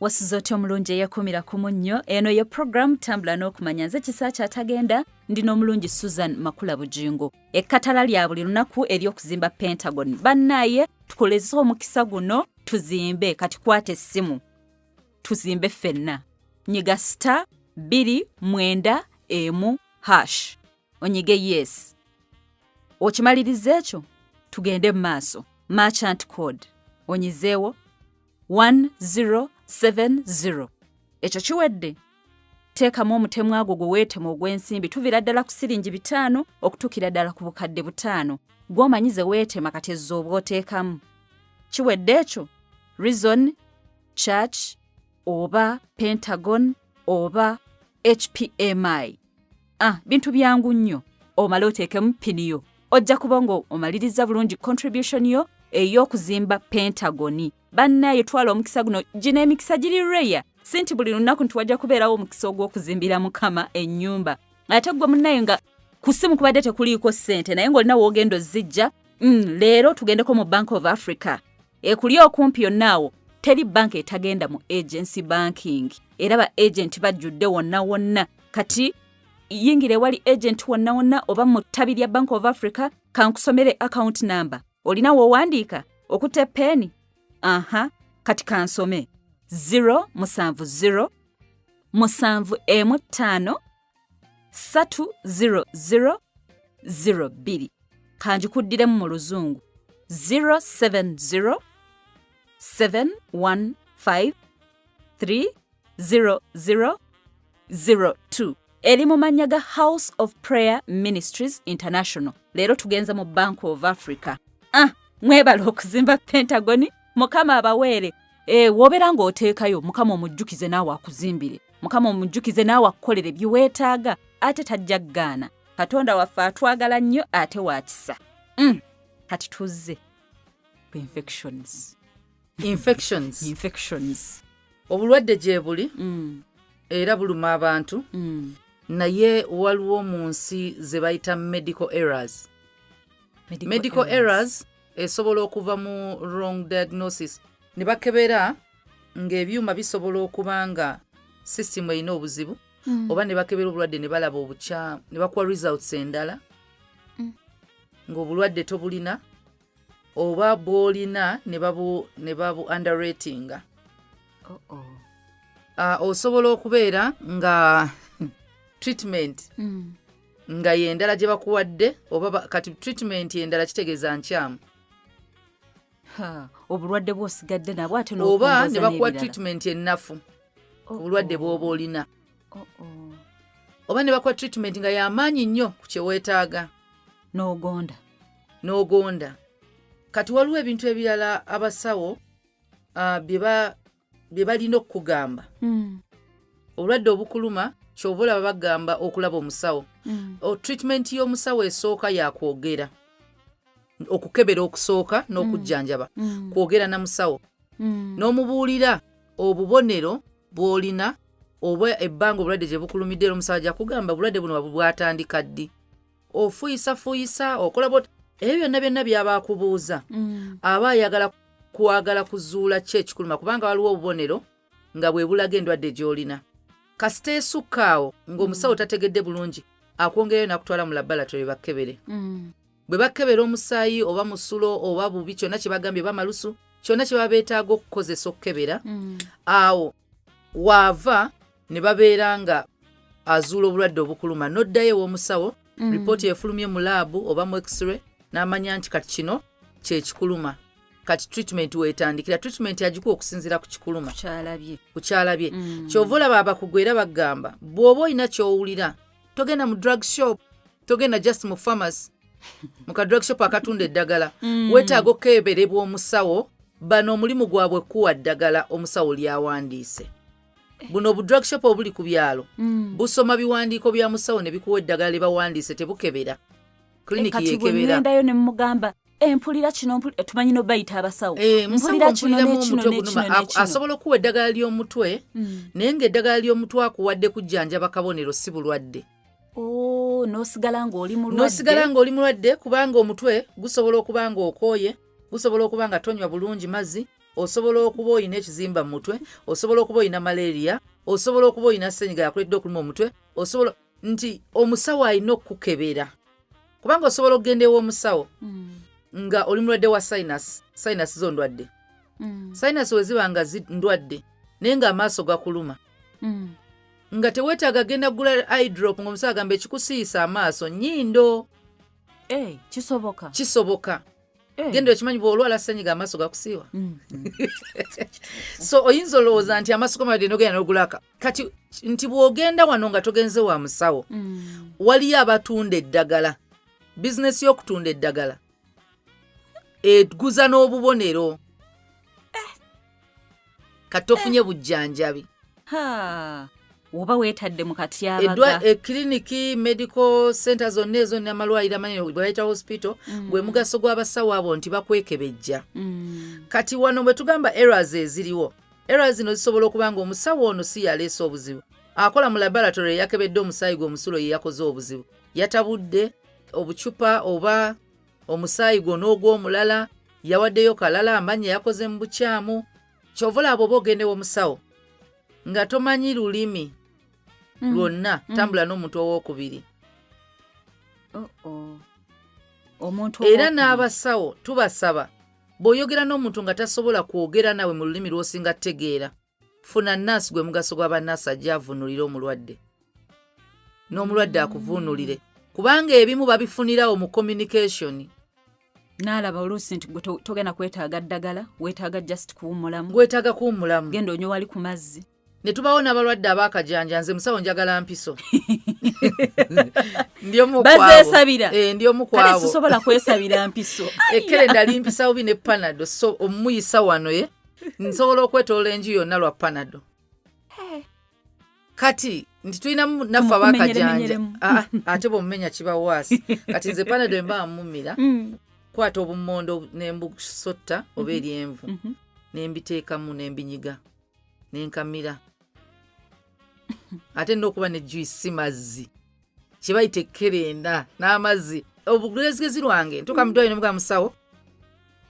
Wasuze otya omulungi eyekumira ku munnyo? Eno ye program Tambula n'Okumanya. Nze Kisa Kyatagenda, ndi n'omulungi Susan Makula Bugingo. Ekkatala lya buli lunaku ery'okuzimba Pentagon. Bannaaye, tukoleze omukisa guno tuzimbe. Kati kwata essimu tuzimbe ffenna. Nyiga star 291 hash, onyige yes. Okimaliriza ekyo, tugende mu maaso. Merchant code onyizeewo 1070. Ekyo kiwedde, teekamu omutemwa gwo gwe weetema ogw'ensimbi. Tuviira ddala ku siringi 5 okutuukira ddala ku 5000. Gw'omanyi ze weetema, kati ezzo oba oteekamu. Kiwedde ekyo, reason church oba Pentagon oba HPMI. Ah, bintu byangu nnyo. Omale oteekemu PIN yo, ojja kuba nga omaliriza bulungi contribution yo ey'okuzimba Pentagoni. Bannaye, twala omukisa guno. Gino emikisa giri rare, si nti buli lunaku nti wajja kubeerawo omukisa ogw'okuzimbira Mukama ennyumba. Ate gwe munnaye nga ku ssimu kubadde tekuliiko ssente, naye ng'olina woogenda ozijja, leero tugendeko mu Bank of Africa ekuli okumpi yonna awo. Teri banka etagenda mu agency banking, era ba agent bajjudde wonna wonna. Kati yingira ewali agent wonna wonna oba mu ttabi lya Bank of Africa. Kankusomere account number. Olina w'owandiika? Okutte peeni? Aha, kati kansome: 070 715 300 02. Kanjikuddiremu mu Luzungu: 070 715 300 02. Eri mu mannya ga House of Prayer Ministries International. Leero tugenze mu Bank of Africa. Ah, mwebala okuzimba Pentagoni. Mukama abaweere. E, wobeera ng'oteekayo, Mukama omujjukize naawe akuzimbire. Mukama omujjukize naawe akukolere bye weetaaga. Ate tajja ggaana. Katonda waffe atwagala nnyo ate wa kisa. Kati tuzze ku infections. Infections. Infections. Obulwadde gye buli era buluma abantu, naye waliwo mu nsi ze bayita medical errors. Medical errors esobola okuva mu wrong diagnosis, ne bakebera ng'ebyuma bisobola okuba nga system erina obuzibu, oba ne bakebera obulwadde ne balaba obukyamu ne bakuwa results endala ng'obulwadde tobulina, oba bw'olina ne babu underratinga. Oh. Osobola okubeera nga treatment nga yendala gye bakuwadde oba kati treatment endala kitegeeza nkyamu. Ha, obulwadde bw'osigadde nabwo ate oba n'okwongoza ne bakuwa n'ebirala. treatment ennafu ku bulwadde bw'oba olina, Oh. oba ne bakuwa treatment nga y'amaanyi nnyo ku kye weetaaga. N'ogonda. N'ogonda. Kati waliwo ebintu ebirala abasawo bye balina okukugamba. Obulwadde obukuluma, kyova olaba bagamba okulaba omusawo. O, treatment y'omusawo esooka yakwogera, okukebera okusooka n'okujjanjaba, kwogera na musawo n'omubuulira obubonero bw'olina oba ebbanga obulwadde gye bukulumidde, era omusawo ajja kugamba obulwadde buno bwatandika ddi, ofuuyisafuuyisa, okola bwot, ebyo byonna byonna byaba akubuuza. Aba ayagala kwagala kuzuula ki ekikuluma, kubanga waliwo obubonero nga bwe bulaga endwadde gy'olina. Kasita esukka awo ng'omusawo tategedde bulungi, akwongerayo n'akutwala mu laboratory bakkebere. Bwe bakkebera omusaayi oba musulo oba bubi, kyonna kye bagambye, oba malusu, kyonna kye baba beetaaga okukozesa okukebera, awo waava ne babeera nga azuula obulwadde obukuluma. N'oddayo ew'omusawo, ripooti efulumye mu lab oba mu x-ray, n'amanya nti kati kino kyekikuluma. Kati treatment weetandikira. Treatment agikuwa okusinziira ku kikuluma. Kyalabye. Ku kyalabye. Kyova olaba abakugu era bagamba, bw'oba olina ky'owulira, togenda mu drug shop, togenda just mu pharmacy, mu ka drug shop akatunda eddagala. Weetaaga okukeberebwa omusawo. Bano omulimu gwabwe kuwa ddagala omusawo lyawandiise. Buno obu drug shop obuli ku byalo busoma biwandiiko bya musawo ne bikuwa eddagala lye bawandiise, tebukebera. Clinic Kati bwe yekebera. ŋŋendayo ne mugamba, "Empulira kino, tumanyi nobayita abasawo, Eh, musawo, mpulira kino mpuliramu n'ekino omutwe n'ekino gunuma." n'ekino." Asobola okuwa eddagala ly'omutwe, naye ng'eddagala ly'omutwe akuwadde kujjanjaba kabonero, si bulwadde. Oh, n'osigala ng'oli mulwadde. N'osigala ng'oli mulwadde, kubanga omutwe gusobola okuba nga okooye, gusobola okuba nga tonywa bulungi mazzi, Osobola okuba olina ekizimba mu mutwe, osobola okuba olina malaria, osobola okuba olina senyiga yakuletedde okuluma omutwe, osobola nti omusawo alina okukukebera, kubanga osobola okugenda ew'omusawo nga oli mulwadde wa sinus. Sinus zo ndwadde. Sinus we ziba nga ndwadde naye ng'amaaso gakuluma, nga teweetaaga genda kugula eye drop, ng'omusawo agamba ekikusiiyisa amaaso nnyindo. Eh, kisoboka. Kisoboka. Eh. Genda okimanyi, bw'olwala senyiga amaaso gakusiiwa. So oyinza olowooza nti amaaso gamalwadde, nogenda n'ogulaka. Kati nti bw'ogenda wano nga togenze wa musawo, waliyo abatunda eddagala. Bizinesi y'okutunda eddagala eguza n'obubonero. Kati tofunye bujjanjabi. Ha, oba weetadde mu katyabaga. Ekiriniki, medical center zonna ezo n'amalwaliro amanene bwe bayita hospital, gwe mugaso gw'abasawo abo nti bakwekebejja. Kati wano bwe tugamba errors eziriwo, errors zino zisobola okuba nga omusawo ono si yaleese obuzibu, akola mu laboratory eyakebedde omusaayi gwe omusulo ye yakoze obuzibu, yatabudde obucupa oba omusaayi gwo n'ogw'omulala, yawaddeyo kalala, amannya yakoze mu bukyamu. Kyova olaba oba ogende w'omusawo nga tomanyi lulimi lwonna, tambula n'omuntu owookubiri. Oh, oh. Omuntu era owookubiri. N'abasawo tubasaba, bw'oyogera n'omuntu nga tasobola kwogera nawe mu lulimi lw'osinga tutegeera, funa naasi. Gwe mugaso gw'abanaasi, ajja avuunulire omulwadde n'omulwadde akuvuunulire, kubanga ebimu babifunirawo mu communication. N'alaba oluusi nti gwe togenda kwetaaga ddagala, weetaaga just kuwummulamu. Gwetaaga kuwummulamu. Genda onywe wali ku mazzi. Ne tubawo n'abalwadde ab'akajanja: "Nze musawo, njagala mpiso." Ndi omu ku abo. Bazeesabira. Eh, ndi omu ku Kale abo. Sisobola kwesabira mpiso. Ekkerenda limpisa bubi ne Panado, so omuyisa wano ye nsobola okwetoola enju yonna lwa Panado. Kati nti tulinamu naffe abakajanja. Tumukumenyeremu. Ah, ate bwomumenya kiba waasi. Kati nze Panado emba mumira, kwata obummondo nembusotta oba eryenvu, nembiteekamu, nembinyiga, nenkamira. Ate nina okuba ne juice, si mazzi, kyebayita ekkerenda n'amazzi. Obugezigezi lwange ntuuka mu ddwaliro nemugaa, "Musawo,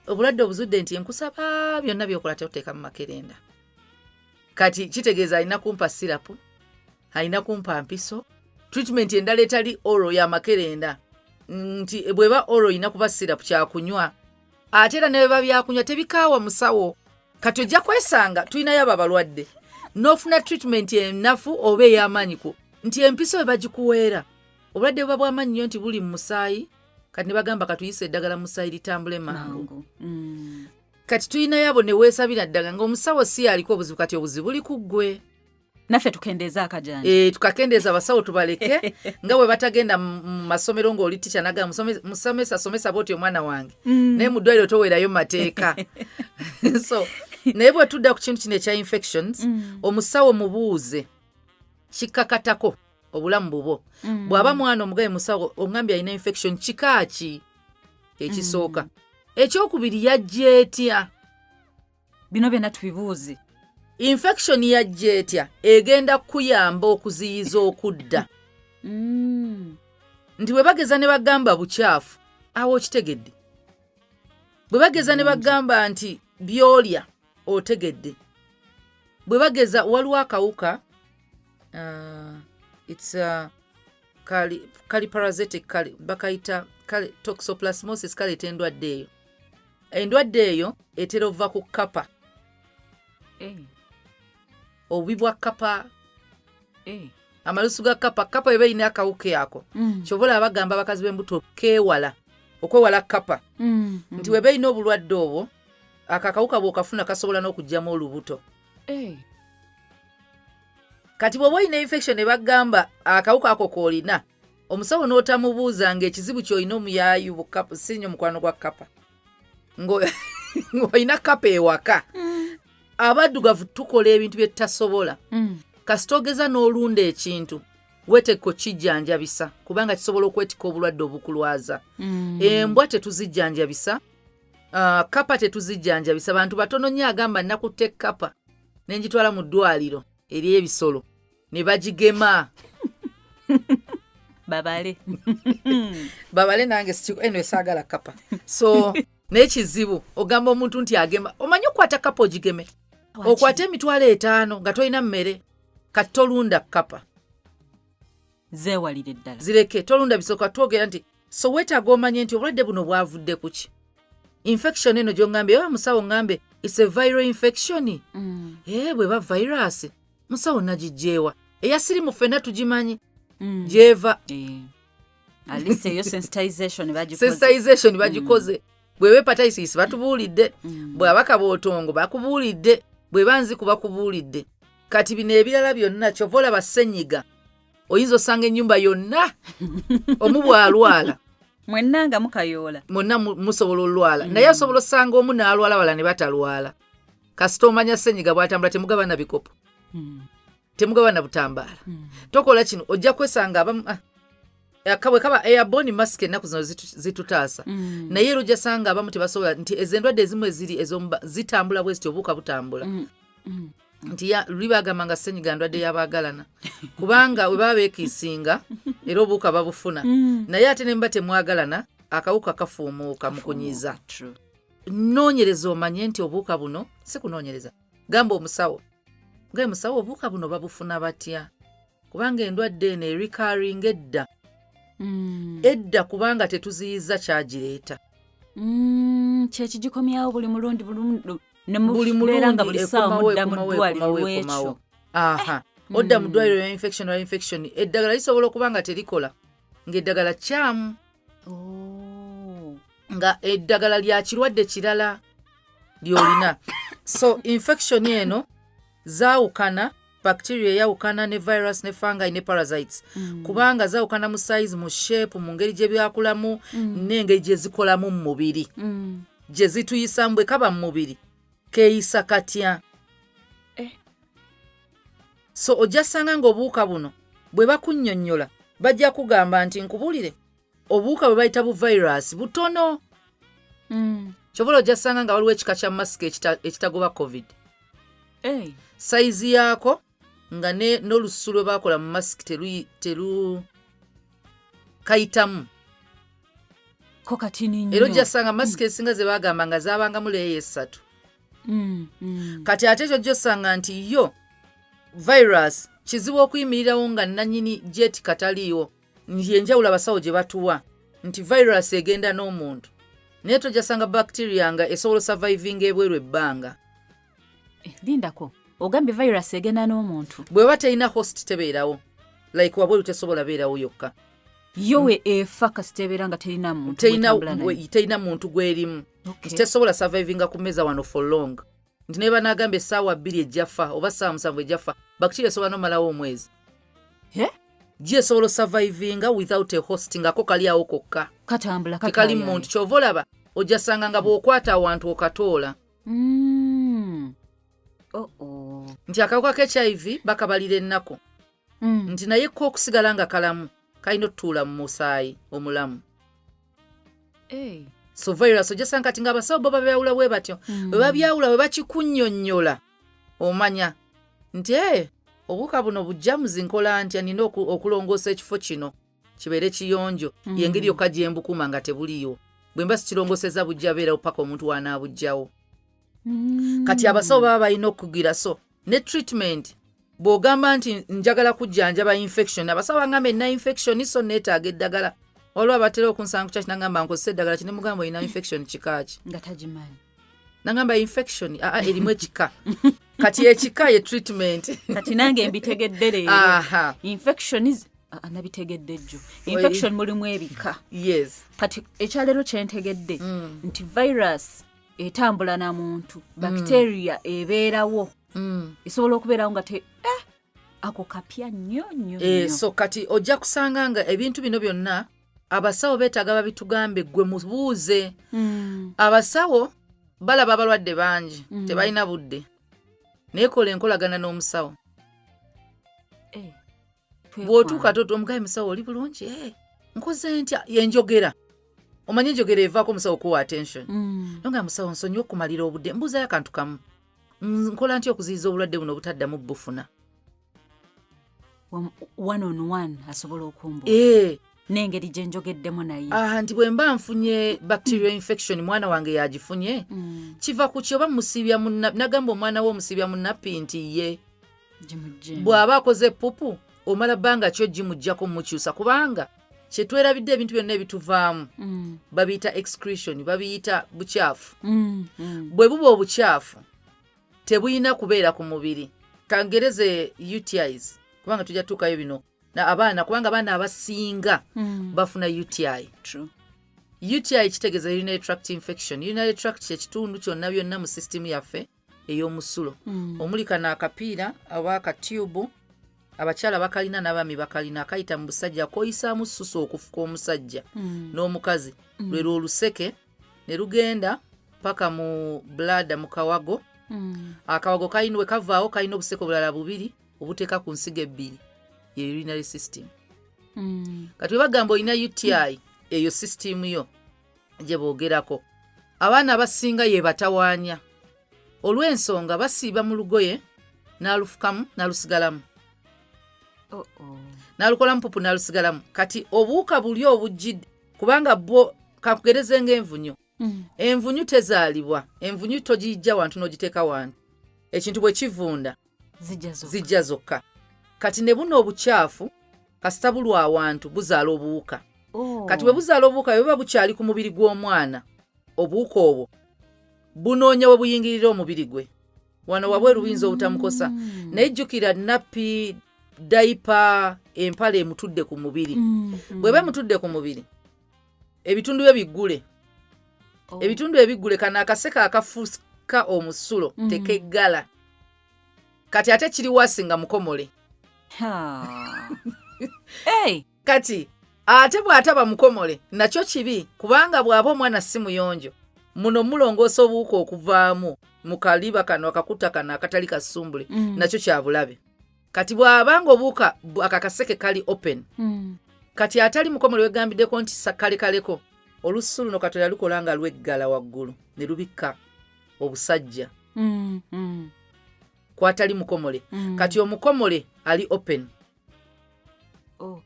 obulwadde obuzudde nti nkusaba byonna byokola toteeka mu makerenda." Kati kitegeeza alina kumpa syrup, alina kumpa mpiso, treatment endala etali oral y'amakerenda, nti bweba oral erina kuba syrup, kyakunywa. Ate era ne bweba byakunywa tebikaawa musawo. Kati ojja kwesanga tulinayo abo abalwadde n'ofuna treatment enafu oba ey'amaanyi ku nti empiso bwe bagikuweera, obulwadde buba bw'amaanyi nnyo nti buli mu musaayi. Kati ne bagamba, "Katuyise eddagala mu musaayi litambule mangu." Mangu. Kati tulinayo abo ne weesabira ddagala ng'omusawo si yaliko obuzibu. Kati obuzibu buli ku ggwe. Naffe tukendeeze akajanja. E, tukakendeeza, abasawo tubaleke nga bwe batagenda mu masomero ng'oli tica naga musomesa, somesa bwoti omwana wange, naye mu ddwaliro toweerayo mateeka. So naye bwe tudda ku kintu kino ekya infections, omusawo mubuuze, kikkakatako obulamu bubwo. Bw'aba mwana omugaye, musawo, oŋambye alina infection kika ki? Ekisooka. Ekyokubiri, yajja etya? Bino byonna tubibuuze. Infection yajja etya egenda kukuyamba okuziyiza okudda, nti bwe bageza ne bagamba bukyafu, awo okitegedde. Bwe bageza ne bagamba nti byolya, otegedde. Bwe bageza waliwo akawuka, it's kali parasitic, kali bakayita kali toxoplasmosis, kaleeta endwadde eyo. Endwadde eyo etera ova ku kapa. Obubi bwa kapa, amalusu ga kapa. Kapa eba erina akawuka ako. Kyova olaba bagamba abakazi b'embuto keewala, okwewala kapa, nti weba erina obulwadde obwo, ako akawuka bw'okafuna kasobola n'okugyamu olubuto. Kati bw'oba olina infection ne bagamba akawuka ako k'olina, omusawo n'otamubuuza ng'ekizibu ky'olina omuyaayu bukapa, si nnyo mukwano gwa kapa, ng'olina kapa ewaka. Abaddugavu tukola ebintu bye tutasobola. Kasita ogeza n'olunda ekintu, weeteeka okijjanjabisa, kubanga kisobola okwetika obulwadde obukulwaza. Embwa tetuzijjanjabisa, kapa tetuzijjanjabisa. Bantu batono nnyo agamba, "Nakutte kapa ne ngitwala mu ddwaliro ery'ebisolo ne bagigema." Babale. Babale nange eno esaagala kapa. So naye kizibu ogamba omuntu nti agema, omanyi Okwata kapa ogigeme, okwate 50,000 nga tolina mmere. Kati tolunda kapa. Zeewalire ddala. Zireke, tolunda bisooka. Twogera nti so weetaaga omanye nti obulwadde buno bwavudde ku ki. Infection eno gyongambye, oba musawo ngambe it's a viral infection. Eh, bweba virus, musawo, nagijjeewa? Eya sirimu ffenna tugimanyi gyeva. Eh. At least eyo sensitization bagikoze. Sensitization bagikoze. Bweba hepatitis batubuulidde, bw'aba kabootongo bakubuulidde, bweba nziku bakubuulidde. Kati bino ebirala byonna, kyova olaba senyiga oyinza osanga ennyumba yonna omu bw'alwala, mwenna nga mukayoola. Mwonna musobola olwala, naye osobola osanga omu n'alwala, bala ne batalwala. Kasita omanya senyiga bw'atambula, temugabana bikopo, temugabana butambaala, tokola kino, ojja kwesanga abamu bwe kaba airborne. Mask ennaku zino zitutaasa, naye era ojja sanga abamu tebasobola, nti ezo endwadde ezimu eziri ez'omuba zitambula bwe ziti, obuuka butambula. Nti luli bagamba nga senyiga ndwadde y'abaagalana, kubanga bwe baba beekiisinga era obuwuka babufuna. Naye ate ne muba temwagalana, akawuka kafuumuuka mu kunyiza. True. Noonyereza omanye nti obuwuka buno, si kunoonyereza, gamba omusawo, gaye musawo, obuwuka buno babufuna batya? Kubanga endwadde eno erikaringa edda edda, kubanga tetuziyiza kyagireeta. Kyekigikomyawo buli mulundi ne buli mubeera nga mulundi buli ssaawa ekomawo, mudda mu ekomawo, ddwaliro ekomawo, lwekyo. ekomawo. Aha, odda mu ddwaliro ya infection lwa infection. Eddagala lisobola okuba nga terikola, ng'eddagala kyamu, Oh. nga eddagala lya kirwadde kirala ly'olina. So infection eno zaawukana, bacteria eyawukana ne virus ne fungi ne parasites, kubanga zaawukana mu size, mu shape, mu ngeri gye byakulamu n'engeri gye zikolamu mu mubiri, gye zituyisamu. Bwe kaba mu mubiri keeyisa katya? Eh. So ojja sanga ng'obuwuka buno bwe bakunnyonnyola, bajja kugamba nti nkubulire, obuwuka bwe bayita bu virus butono. Kyobola ojja sanga nga waliwo ekika kya masiki ekitagoba COVID. Hey. Sayizi yaako nga n'olususu lwe baakola mu masiki teru kayitamu. Ko katini nnyo. Era ojja sanga masiki ezisinga ze baagamba nga zaabangamu layer 3. Kati ate ekyo ojja osanga nti yo virus kizibu okuyimirirawo nga nannyini jet kataliiwo. Nti enjawulo abasawo gye batuwa nti virus egenda n'omuntu, naye tojja sanga bacteria nga esobola survivinga ebweru ebbanga. Eh, lindako, ogambye virus egenda n'omuntu? Bw'eba terina host tebeerawo, like wabweru tesobola beerawo yokka. Yo we efa kasita ebeera nga terina muntu terina gwetambula naye. Terina muntu gwerimu. Nti tesobola survivinga ku mmeeza wano for long, nti naye banagamba essaawa 2 ejjafa oba ssaawa 7 ejjafa, bacteria esobola nomalawo omwezi. Eh? Gi esobola survivinga without a host, ngako kali awo kokka. Katambula. Tekali kataayaaya. muntu. Kyova olaba ojja sanga nga bw'okwata awantu okatoola. Oh, oh. Nti akawuka ka HIV bakabalira ennaku, nti naye ko okusigala nga kalamu kalina otutuula mu musaayi omulamu. Hey. So virus ojja sanga kati ng'abasawo bo babyawula bwe batyo. Bwe babyawula, bwe bakikunnyonnyola, omanya nti e obuwuka buno bujjamuzi, nkola ntya? Nina okulongoosa ekifo kino kibeere kiyonjo. Yengeri yokka gye mbukuuma nga tebuliiwo. Bwe mba sikirongoseza, bujja beerawo paka omuntu w'anaabugjawo. Kati abasawo baba balina okugira. So ne treatment, bw'ogamba nti njagala kujjanjaba infection, abasawo bagamba enna infection, so neetaaga eddagala. Waliwo abatera okunsanga ku kyaki, nagamba nkozesa eddagala ki? Nemugamba, olina infection kika ki? Nga tagimanyi. Nagamba infection aa erimu ekika. Kati ekika ye treatment. Kati nange mbitegedde leero. Infection is ah, nabitegedde jjo, infection mulimu ebika. Kati ekyaleero kyentegedde nti virus etambula na muntu, bacteria ebeerawo, esobola okubeerawo nga te ako kapya nnyo nnyo Eh, nnyo. So kati ojja kusanga nga ebintu bino byonna abasawo beetaaga babitugambe. Gwe mubuuze. Abasawo balaba abalwadde bangi, tebalina budde, naye kola enkolagana n'omusawo. Eh, bw'otuuka toto omugaye, musawo, oli bulungi? Eh, nkoze ntya? Yenjogera, omanye enjogera evaako omusawo okuwa attention. Nonga, musawo, nsonyiwa okumalira obudde, mbuuzayo akantu kamu. Nkola ntya okuziyiza obulwadde buno obutaddamu bufuna? One on one asobola okumbuuza. Eh, N'engeri gye njogeddemu naye. Ah, nti bwe mba nfunye bacterial infection, mwana wange yagifunye, kiva ku ki? Oba musiibya mu nagamba omwana we omusiibya mu nappy nti ye gimuggyemu. Bw'aba akoze pupu, omala bbanga ki ogimugjako, mukyusa? Kubanga kyetwerabidde, ebintu byonna ebituvaamu babiyita excretion, babiyita bukyafu. Bwe buba obukyafu, tebulina kubeera ku mubiri. Kangereze UTIs, kubanga tujja tutuukayo bino na abaana, kubanga abaana abasinga bafuna UTI. True. UTI kitegeeza urinary tract infection. Urinary tract kyekitundu kyonna byonna mu sisitimu yaffe ey'omusulo omuli kano akapiira oba akatube, abakyala bakalina n'abaami bakalina, akayita mu busajja, koyisaamu susu okufuka omusajja n'omukazi, lwe lw'oluseke ne lugenda paka mu bladder, mu kawago. Akawago kalina we kavaawo, kalina obuseke obulala bubiri obuteeka ku nsigo ebbiri, ye urinary system. Kati bwe bagamba olina UTI, eyo system yo gye boogerako. Abaana abasinga ye batawaanya olw'ensonga basiiba mu lugoye, n'alufukamu n'alusigalamu, Oh, oh. n'alukolamu pupu n'alusigalamu. Kati obuwuka buli obujjidde, kubanga bwo kakugereze ng'envunyu. Envunyu tezaalibwa, envunyu togiyijja wantu n'ogiteeka wantu. Ekintu bwe kivunda, zijja zokka. Zijja zokka. Kati ne buno obukyafu kasita bulwa awantu, buzaala obuwuka. Oh. Kati bwe buzaala obuwuka, bwe buba bukyali ku mubiri gw'omwana, obuwuka obwo bunoonya we buyingirira omubiri gwe. Wano wabweru buyinza obutamukosa, naye jjukira nappy, diaper, empale emutudde ku mubiri. Bw'eba emutudde ku mubiri, ebitundu bye biggule. Oh. Ebitundu ebiggule, kano akaseka akafuka omusulo tekeggala. Kati ate kiri wasi nga mukomole. Ha. Hey. Kati ate bw'ataba mukomole, nakyo kibi, kubanga bw'aba omwana si muyonjo, muno mulongoosa obuwuka okuvaamu mu kaliba kano akakuta kano akatali kasumbule, nakyo kya bulabe. Kati bw'abanga obuwuka akakaseke kali open, kati atali mukomole, wegambiddeko nti kalekaleko olusu luno Katonda lukola nga lweggala waggulu ne lubikka obusajja kwatali mukomole. Kati omukomole ali open, Oh.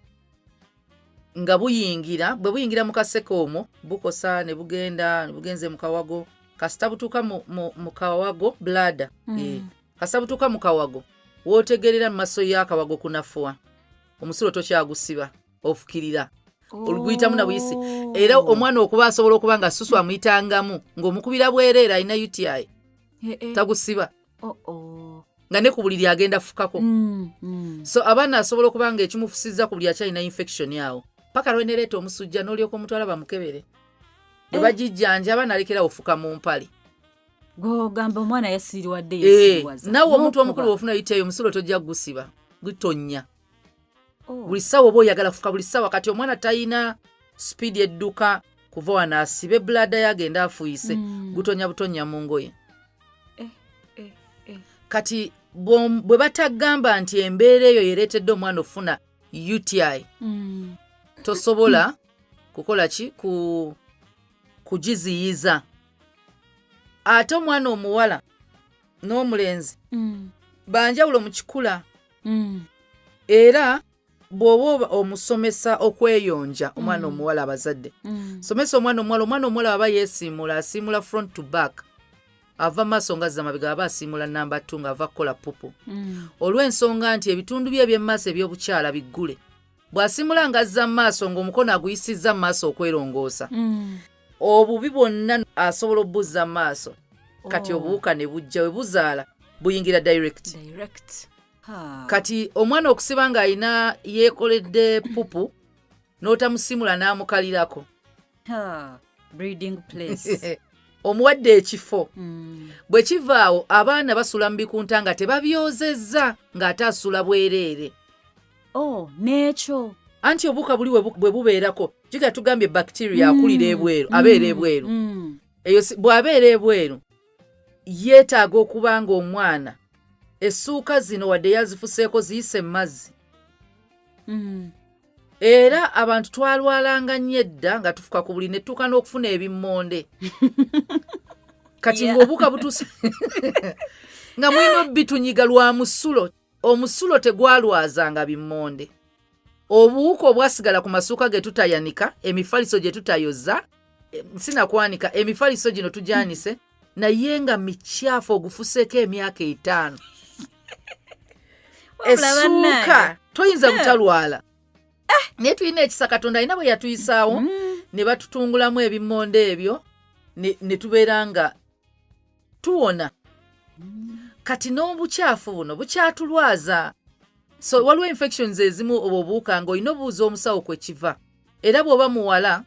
nga buyingira, bwe buyingira mu kaseke omwo, bukosa ne bugenda ne bugenze mu kawago. Kasita butuuka mu kawago, bladder, kasita butuuka mu kawago, wootegerera mu maaso y'akawago kunafuwa, omusulo tokyagusiba, ofukirira, oluguyitamu na buyisi. Era omwana okuba asobola okuba nga susu amuyitangamu ng'omukubira bwereere, alina UTI, Eh, eh. tagusiba, Oh, oh. nga ne ku buliri agenda fukako. So abaana asobola okuba nga ekimufusiza ku buli akyalina infection awo paka lwenereeta omusujja, n'olyoka omutwala bamukebere. Bwe bagijjanja, nalekera ofuka mu mpale. Gwogamba omwana yasiiriwadde, Eh, yesiiriwaza. naawe omuntu N'okuba. omukulu bw'ofuna UTI, omusulo tojja kugusiba, gutonnya. Oh. Buli ssaawa oba oyagala kufuka buli ssaawa. Kati omwana talina speed edduka kuva wano asibe bladder ye agenda afuuyise, gutonya butonya mu ngoye. Eh, eh, eh. Kati bwe batagamba nti embeera eyo yereetedde omwana okufuna UTI, tosobola kukola ki ku kugiziyiza. Ate omwana omuwala n'omulenzi banjawulo mu kikula. Era bw'oba omusomesa okweyonja omwana omuwala, abazadde, somesa omwana omuwala. Omwana omuwala aba yeesiimula, asiimula front to back, ava maaso nga azza mabega. Aba asiimula namba 2 ng'ava kukola pupu, olw'ensonga nti ebitundu bye eby'emmaaso ebyobukyala biggule. Bw'asimula ng'azza mu maaso, ng'omukono aguyisizza mu maaso okwerongoosa, obubi bwonna asobola obuzza mu maaso. Kati Oh. obuwuka ne bujja, we buzaala buyingira direct. Direct. Ha. Kati omwana okusiba ng'alina yeekoledde pupu n'otamusimula n'amukalirako, Ha. Breeding place. Omuwadde ekifo. Bwe kivaawo, abaana basula mu bikunta nga tebabyozezza, ng'ate asula bwereere. Oh, n'ekyo. Anti obuwuka buli bwe bubeerako, jjukira tugambye bacteria akulira ebweru, abeera ebweru. Eyo bw'abeera ebweru, yeetaaga okuba nga omwana essuuka zino wadde yazifuseeko, ziyise mu mazzi. Era abantu twalwalanga nnyo edda nga tufuka ku buli, ne tutuuka n'okufuna ebimmonde. Kati ng'obuuka butuuse nga mulina obitunyiga lwa musulo. Omusulo tegwalwazanga bimmonde. Obuwuka obwasigala ku masuuka ge tutayanika, emifaliso gye tutayoza, sinakwanika emifaliso gino tugyanise, naye nga mikyafu, ogufuseeko emyaka 5. Wabula Essuuka bannange. toyinza butalwala, naye tulina ekisa, Katonda alina bwe yatuyisaawo ne batutungulamu ebimmonde ebyo ne tubeera nga tuwona. Kati n'obukyafu buno bukyatulwaza. So waliwo infections ezimu, obwo obuwuka nga olina obuuza omusawo kwe kiva. Era bw'oba muwala,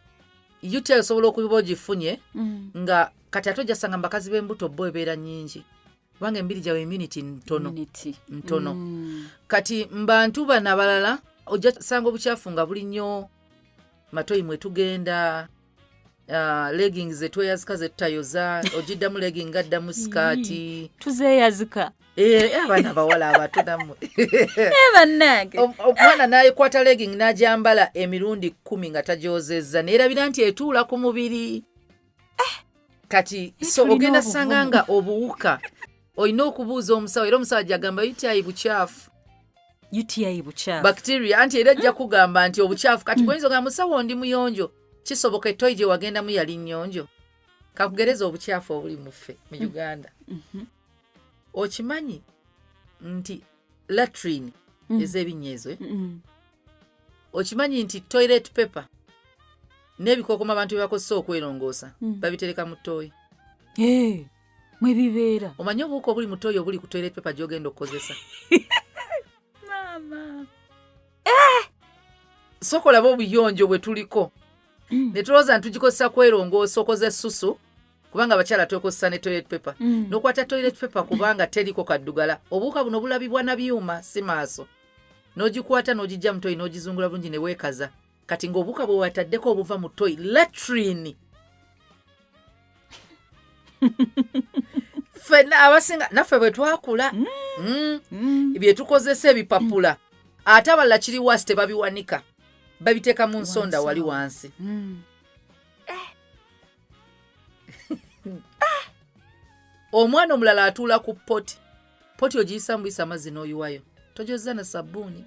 UTI osobola okuba ogifunye nga kati ate ojasanga mu bakazi b'embuto bo ebeera nnyingi, kubanga emibiri gyabwe immunity ntono. Immunity. Ntono. Kati mbantu bano abalala ojja sanga obukyafu nga buli nnyo matoyi mwe tugenda, leggings zetweyazika zetutayoza, ogiddamu legging gaddamu sikaati. Tuzeeyazika. Eh, abaana abawala abato nammwe. Bannange. Omwana n'akwata legging n'agyambala emirundi 10 nga tagyozezza, neerabira nti etuula ku mubiri. Kati so Tulina ogenda obuvumu. sanga nga obuwuka olina okubuuza omusawo, era omusawo ajagamba UTI bukyafu. UTI bukyafu. Bacteria, anti era ajja kugamba nti obukyafu. Kati bwoyinza ogamba, musawo ndi muyonjo, kisoboka ettoyi gye wagendamu yali nnyonjo. Kakugereza obukyafu obuli mu ffe mu Uganda. Okimanyi nti latrine ez'ebinnya ezo, eh? Okimanyi nti toilet paper n'ebikookoma abantu bye bakozesa okwerongoosa babitereka mu ttooyi? Eh, mwe bibeera. Omanyi obuwuka obuli mu ttooyi obuli ku toilet paper gy'ogenda okukozesa? Maama. Sooka olabe obuyonjo bwe tuliko ne tulowooza nti tugikozesa kwerongoosa. Okoze essusu, kubanga abakyala twekozesa ne toilet paper, n'okwata toilet paper kubanga teriko kaddugala, obuwuka buno bulabibwa na byuma si maaso, n'ogikwata n'ogijja mu toyi n'ogizungula bulungi ne weekaza. Kati ng'obuwuka bwe wataddeko obuva mu toyi latrine, ffenna abasinga naffe bwe twakula, bye tukozesa ebipapula, ate abalala kiri wasi tebabiwanika, babiteeka mu nsonda wali wansi. Omwana omulala atuula ku potty. Potty ogiyisa mubuyisa amazzi n'oyiwayo, tojoza na sabbuuni.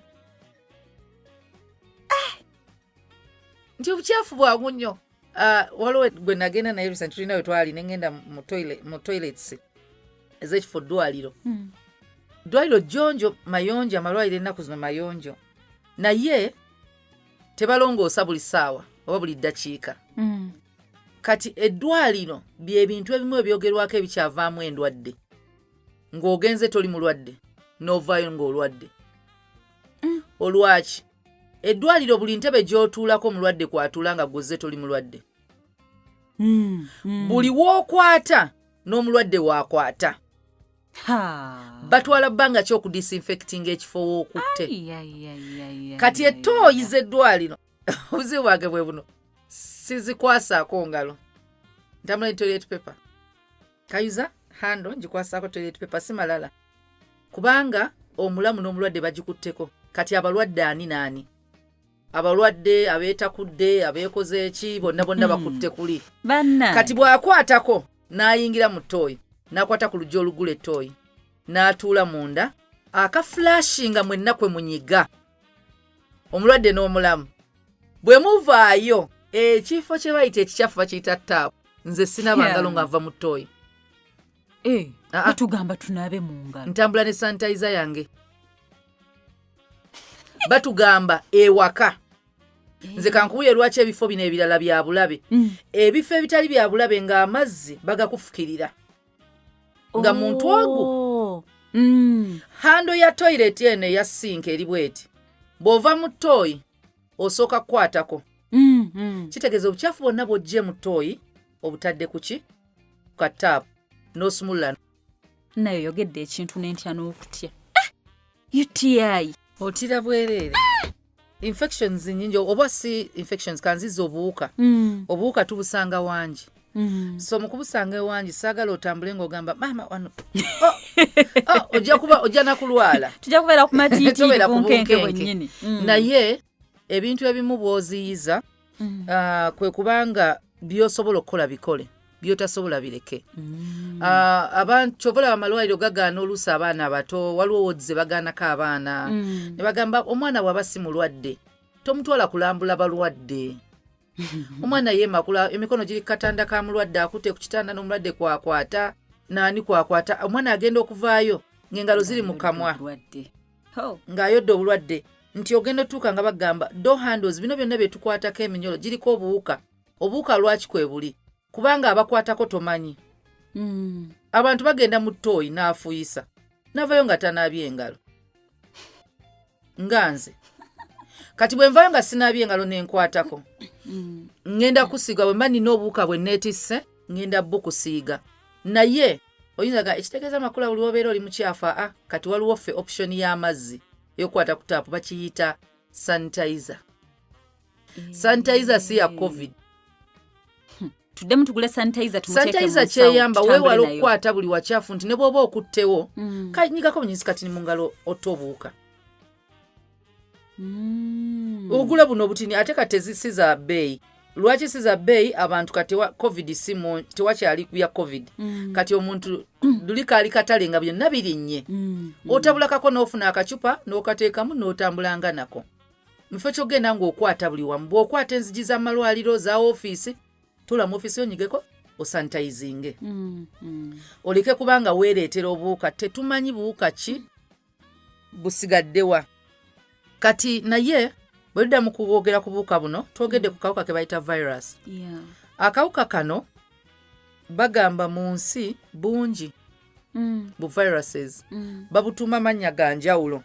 Nti obukyafu bwangu nnyo. Ah, waliwo gwe nagenda naye recent, tulina we twali nengenda mu toilets ez'ekifo ddwaliro. Ddwaliro jjonjo, mayonjo, amalwaliro ennaku zino mayonjo, naye tebalongoosa buli ssaawa oba buli ddakiika. Kati eddwaliro byebintu ebimu ebyogerwako ebikyavaamu endwadde, ng'ogenze toli mulwadde n'ovaayo ng'olwadde. Olwaki? Eddwaliro buli ntebe gy'otuulako omulwadde kwatuula nga gwozze toli mulwadde. Buli w'okwata n'omulwadde waakwata. Ha. Batwala bbanga ki okudisinfectinga ekifo w'okutte? Ai, ai, ai, ai, ai, Kati ai, ettooyi ai. z'eddwaliro, obuzibu bwange bwe buno, sizikwasaako ngalo, ntambula ne toilet paper. Kayuza handle ngikwasaako toilet paper, si malala, kubanga omulamu n'omulwadde bagikutteko. Kati abalwadde ani naani? Abalwadde abeetakudde, abeekoze eki, bonna bonna bakutte kuli. Bannange. Kati bw'akwatako n'ayingira mu ttooyi, n'akwata ku luggi olugula ettooyi n'atuula munda, akafulashinga mwenna kwe munyiga, omulwadde n'omulamu. Bwe muvaayo, ekifo kye bayita ekikyafu bakiyita taapu. Nze sinaba ngalo nga nva mu ttooyi. Eh, Ah, ah. batugamba tunaabe mu ngalo. Ntambula ne sanitizer yange. Batugamba ewaka. Nze kankubuye lwaki ebifo bino ebirala bya bulabe. Ebifo ebitali bya bulabe ng'amazzi bagakufukirira nga muntu ogwo. Oh. Handle ya toilet eno eya sink eri bweti, bw'ova mu ttooyi osooka kukwatako. Kitegeeza obukyafu bwonna bw'oggye mu ttooyi obutadde ku ki? Ku kataapu, n'osumulula. Naye oyogedde ekintu nentya n'okutya. Ah! UTI. Otira bwereere. Infections nyingi, oba si infections, kanziza obuwuka. Obuwuka tubusanga wangi. So mu kubusanga ewangi, saagala otambule ng'ogamba maama wano, oh, oh, ojja kuba ojja nakulwala. Tujja kubeera ku matiitiiri. Tobeera ku bunkenke bunkenke. bwennyini. Naye ebintu ebimu bw'oziyiza, kwe kubanga by'osobola okukola bikole, by'otasobola bireke. Abantu kyova olaba amalwaliro gagaana oluusi abaana abato, waliwo wards ze bagaanako abaana ne bagamba omwana bw'aba si mulwadde. Tomutwala kulambula balwadde. Omwana yeemakula, emikono giri kukatanda ka mulwadde, akutte ku kitanda n'omulwadde kwakwata naani kwakwata. Omwana agenda okuvaayo ng'engalo ziri mu kamwa Obulwadde. Ho. Ng'ayodde obulwadde. Nti ogenda otuuka nga bagamba door handles, bino byonna bye tukwatako, eminyolo giriko obuwuka. Obuwuka lwaki kwe buli? Kubanga abakwatako tomanyi. Abantu bagenda mu ttooyi n'afuuyisa n'avayo nga tanaabye engalo. Nga nze kati bwe nvayo nga sinaabye engalo nenkwatako, ŋŋenda kusiiga. Bwe mba nina obuwuka bwe neetisse, ŋŋenda bukusiiga. Naye oyinza ga ekitegeeza amakula buli wobeera oli mukyafu. Aa, kati waliwo ffe option y'amazzi eyokukwata ku taapu, bakiyita sanitizer. Sanitizer si ya COVID. Tuddemu tugule sanitizer, tumuteeke mu Sanitizer nsawo, kyeyamba tutambule weewala nayo. okukwata buli wakyafu, nti ne bw'oba okuttewo, kanyigako bunyinzi katini mu ngalo otta obuwuka. Ogula buno obutini, ate kati si za bbeeyi. Lwaki si za bbeeyi? Abantu kati COVID si tewakyali bya COVID. Kati omuntu luli kaali katale nga byonna birinnye. Otabulakako n'ofuna akacupa n'okateekamu n'otambulanga nako mufo kyogenda ng'okwata buli wamu. Bw'okwata enzigi z'amalwaliro, za ofiisi, tuula mu ofiisi onyigeko osanitizinge, oleke kubanga weereetera obuwuka. Tetumanyi buwuka ki busigaddewa kati. Naye bwe tudda mu kwogera ku buwuka buno, twogedde ku kawuka ke bayita virus. Akawuka kano bagamba mu nsi bungi bu viruses, babutuuma mannya ga njawulo.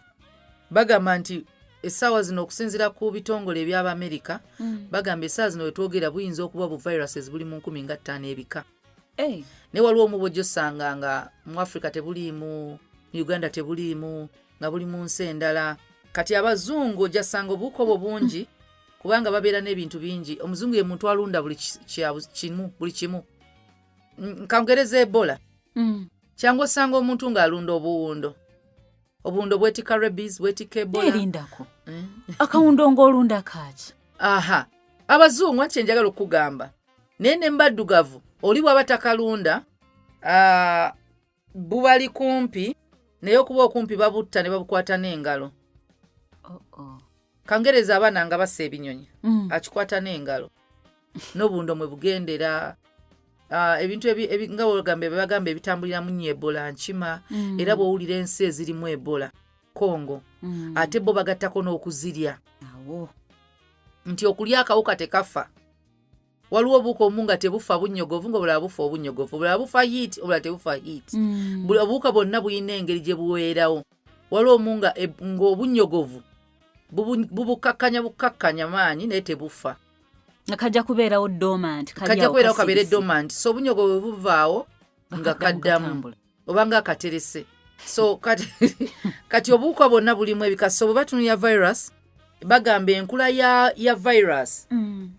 Bagamba nti essaawa zino, okusinziira ku bitongole eby'Abamerika, bagamba essaawa zino wetwogera buyinza okuba bu viruses buli mu 15,000 ebika. Hey. Naye waliwo omu bwojja osanga nga mu Africa tebuliimu, mu Uganda tebuliimu, nga buli mu nsi endala. Kati abazungu ojja sanga obuwuka obwo bungi kubanga babeera n'ebintu bingi. Omuzungu ye muntu alunda buli kimu, buli kimu. Kangereza Ebola. Kyangu osanga omuntu ng'alunda obuwundo. Obuwundo bwetikka rabies, bwetikka Ebola. Erindako, akawundo ng'olunda kaaki? Aha, abazungu anti kyenjagala okukugamba. Naye ne mbaddugavu oli bw'aba takalunda, bubali kumpi naye, okuba okumpi babutta ne babukwata n'engalo. Oh. Kangereza abaana nga bassa ebinyonyi, akikwata n'engalo n'obundo mwe bugendera. Ebintu nga bwogamba bebagamba ebitambuliramu nnyo Ebola, nkima. Era bw'owulira ensi ezirimu Ebola, Congo, ate bo bagattako n'okuzirya. Awo. Nti okulya akawuka tekafa. Waliwo obuwuka obumu nga tebufa bunnyogovu, nga obulala bufa obunnyogovu, obulala bufa heat, obulala tebufa heat. Buli obuwuka bwonna bulina engeri gye buweerawo. Waliwo omu nga ng'obunnyogovu bubukkakkanya bukkakkanya maanyi, naye tebufa. Nga kajja kubeerawo dormant. Kali kajja awo kubeerawo kabeere kasirise. Dormant. So obunnyogovu bwe buvaawo nga kaddamu katambula. Oba nga akaterese. So kati obuwuka bwonna bulimu ebika. So bwe batunulira virus, bagamba enkula ya virus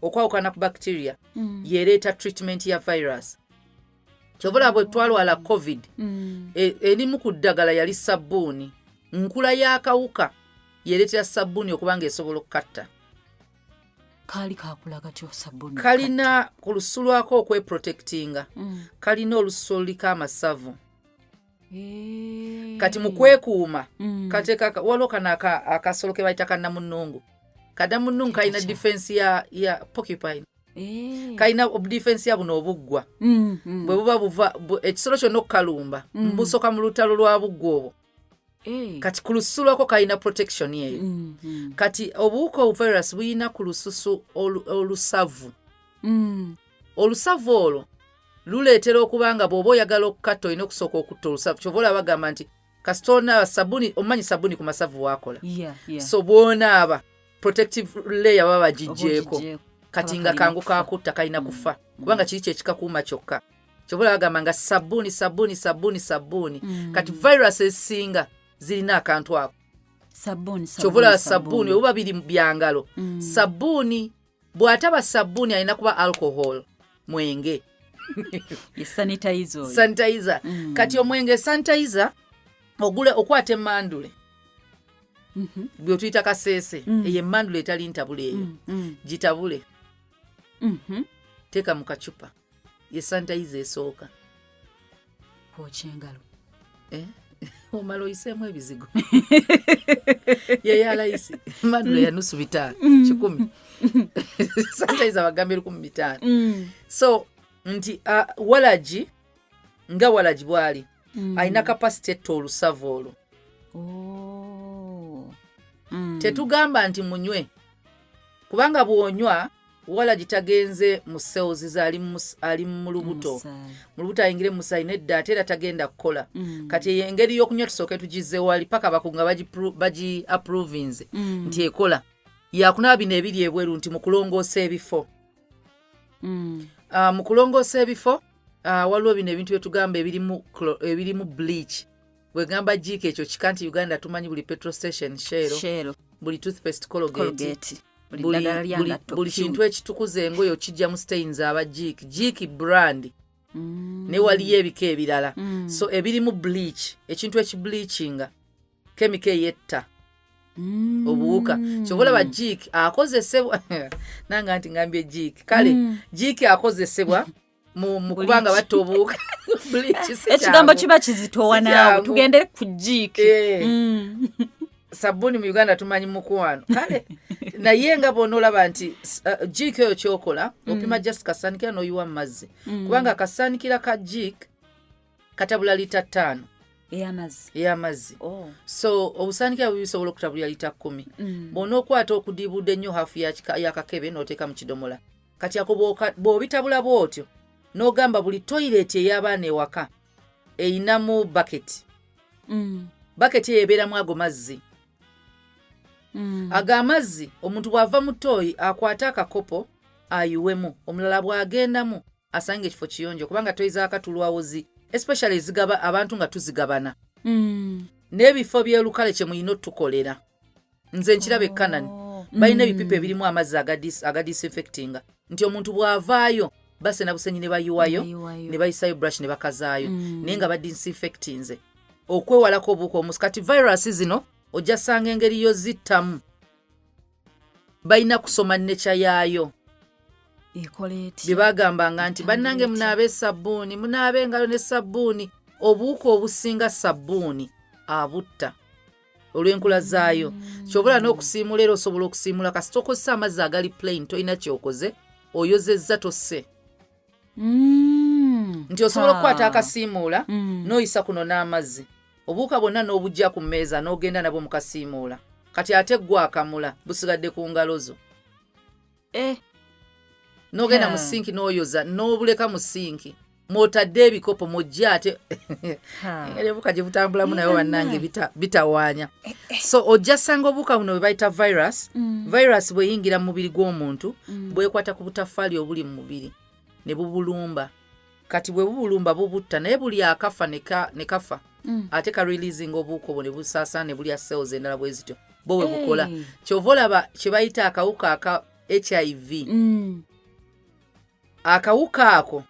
okwawukana ku bacteria yereeta treatment ya virus. Kyova olaba bwe twalwala COVID, erimu ku ddagala yali sabbuuni. Nkula y'akawuka yereetera sabbuuni okuba nga esobola okukatta. Kaali kakula katyo sabbuuni? Kalina ku lusu lwako okweprotectinga. Kalina olusu oluliko amasavu. Kati mu kwekuuma kateeka waliwo kano akasolo ke bayita kannamunnungu. Kannamunnungu kalina defense ya porcupine. Kalina defense ya buno obuggwa. Bwe buba buva ekisolo kyonna okukalumba, busooka mu lutalo lwa buggwa obwo. Kati ku lususu lwako kalina protection eyo. Kati obuwuka obuvirus buyina ku lususu olusavu. Olusavu olwo luleetera okuba nga bw'oba oyagala okukatta, olina okusooka okutta olusavu. Kyova olaba bagamba nti kasita onaaba sabuni, omanyi sabuni ku masavu waakola. So bw'onaaba, protective layer baba bagiggyeko. Oba. Kati Kaba nga kalina kangu kufa. Kakutta, kalina kufa kubanga kiri kyekikakuuma kyokka. Kyova olaba bagamba nga sabbuuni, sabbuuni, sabbuuni, sabbuuni. Kati virus ezisinga zirina akantu ako. Sabbuuni. Kyova olaba sabbuuni obuba biri byangalo, sabbuuni bw'ataba sabbuuni alina kuba alcohol, mwenge. Ye sanitizer oyo. Sanitizer. Kati omwenge, sanitizer ogule, okwata emmandule bwe tuyita kaseese, eyo emmandule etali ntabule eyo, gitabule, teeka mu kacupa, ye sanitizer esooka. Kwokya engalo. Eh? Omala oyiseemu ebizigo yeya layisi, mandulo ya nusu 500, 100, sometimes abagambye 1500. So nti walagi nga walagi bwali alina capacity etta olusavu olwo. Tetugamba nti munywe, kubanga bw'onywa walagi tagenze mu cells ze, ali mu lubuto. Musaayi. Mu lubuto ayingire mu musaayi, nedda, ate era tagenda kukola. Kati eyo engeri y'okunywa tusooke tugize wali paka bakunga bagi approvinze nti ekola, yakunaaba bino ebiri ebweru nti mu kulongoosa ebifo. Mu kulongoosa ebifo, waliwo bino ebintu byetugamba ebirimu bleach. Bwegamba Jik, ekyo kika nti Uganda tumanyi buli petrol station Shell, Shell, buli toothpaste Colgate, Colgate. Buli ddagala lya ngatto buli Q. kintu ekitukuza engoye okijja mu stains aba Jik, Jik brand. Ne waliyo ebika ebirala. So ebirimu bleach, ekintu ekibleachinga, chemical eyetta obuwuka. Kyova olaba Jik akozesebwa nanga nti ngambye Jik, kale Jik akozesebwa mu kubanga batta obuwuka. Bleach si Ekigambo kyangu. kiba kizitowa Si naawe. kyangu. Tugendere ku Jik. Sabbuuni mu Uganda tumanyi mukwano, kale naye nga bw'onoolaba nti Jik oyo kyokola, opima just kasaanikira n'oyiwa mu mazzi, kubanga akasaanikira ka Jik katabula lita 5 ey'amazzi. Ey'amazzi. Oh. So obusaanikira bwe bisobola okutabulira lita 10. Bw'onookwata okudiibudde ennyo hafu y'akakebe n'oteeka mu kidomola, kati ako bw'obitabula bw'otyo n'ogamba buli toyireeti ey'abaana ewaka eyinamu baketi, baketi eyo ebeeramu ago mazzi. Ago amazzi, omuntu bw'ava mu toyi akwate akakopo ayiwemu, omulala bw'agendamu asange ekifo kiyonjo, kubanga toyi zaakatulwawo zi especially ezigaba abantu nga tuzigabana n'ebifo by'olukale kye muyina otukolera. Nze nkiraba ekanani balina ebipipa ebirimu amazzi agadisinfectinga, nti omuntu bw'avaayo basena busenyi ne bayiwayo, Bayiwayo. ne bayisayo brush ne bakazaayo, naye nga badisinfectinze okwewalako obuwuka omusi. Kati virus zino ojja sanga engeri yozittamu balina kusoma nature yaayo. Ekola etya? Bye bagambanga nti bannange munaabe sabbuuni, munaabe engalo ne sabbuuni, obuwuka obusinga sabbuuni abutta olw'enkula zaayo. Kyobula n'okusiimula era osobola okusiimula kasita okozesa amazzi agali plain, tolina kyokoze, oyozezza tosse. Nti osobola okukwata akasiimuula n'oyisa kuno n'amazzi, obuwuka bwonna n'obujja ku mmeeza n'ogenda nabwo mu kasiimuula. Kati ate gwe akamula busigadde ku ngalo zo. N'ogenda mu sinki n'oyoza n'obuleka mu sinki mw'otadde ebikopo mw'ojja ate engeri obuwuka gye butambulamu nayo bannange bitawaanya. So ojja sanga obuwuka buno bwe bayita virus. Virus bweyingira mu mubiri gw'omuntu, bwekwata ku butaffaali obuli mu mubiri ne bubulumba. Kati bwe bubulumba bubutta, naye buli akafa ne kafa ate ka releasing obuwuka obwo ne busaasaana ne bulya cells endala bwe zityo bo bwe bukola. Kyova olaba kye bayita akawuka aka HIV, akawuka ako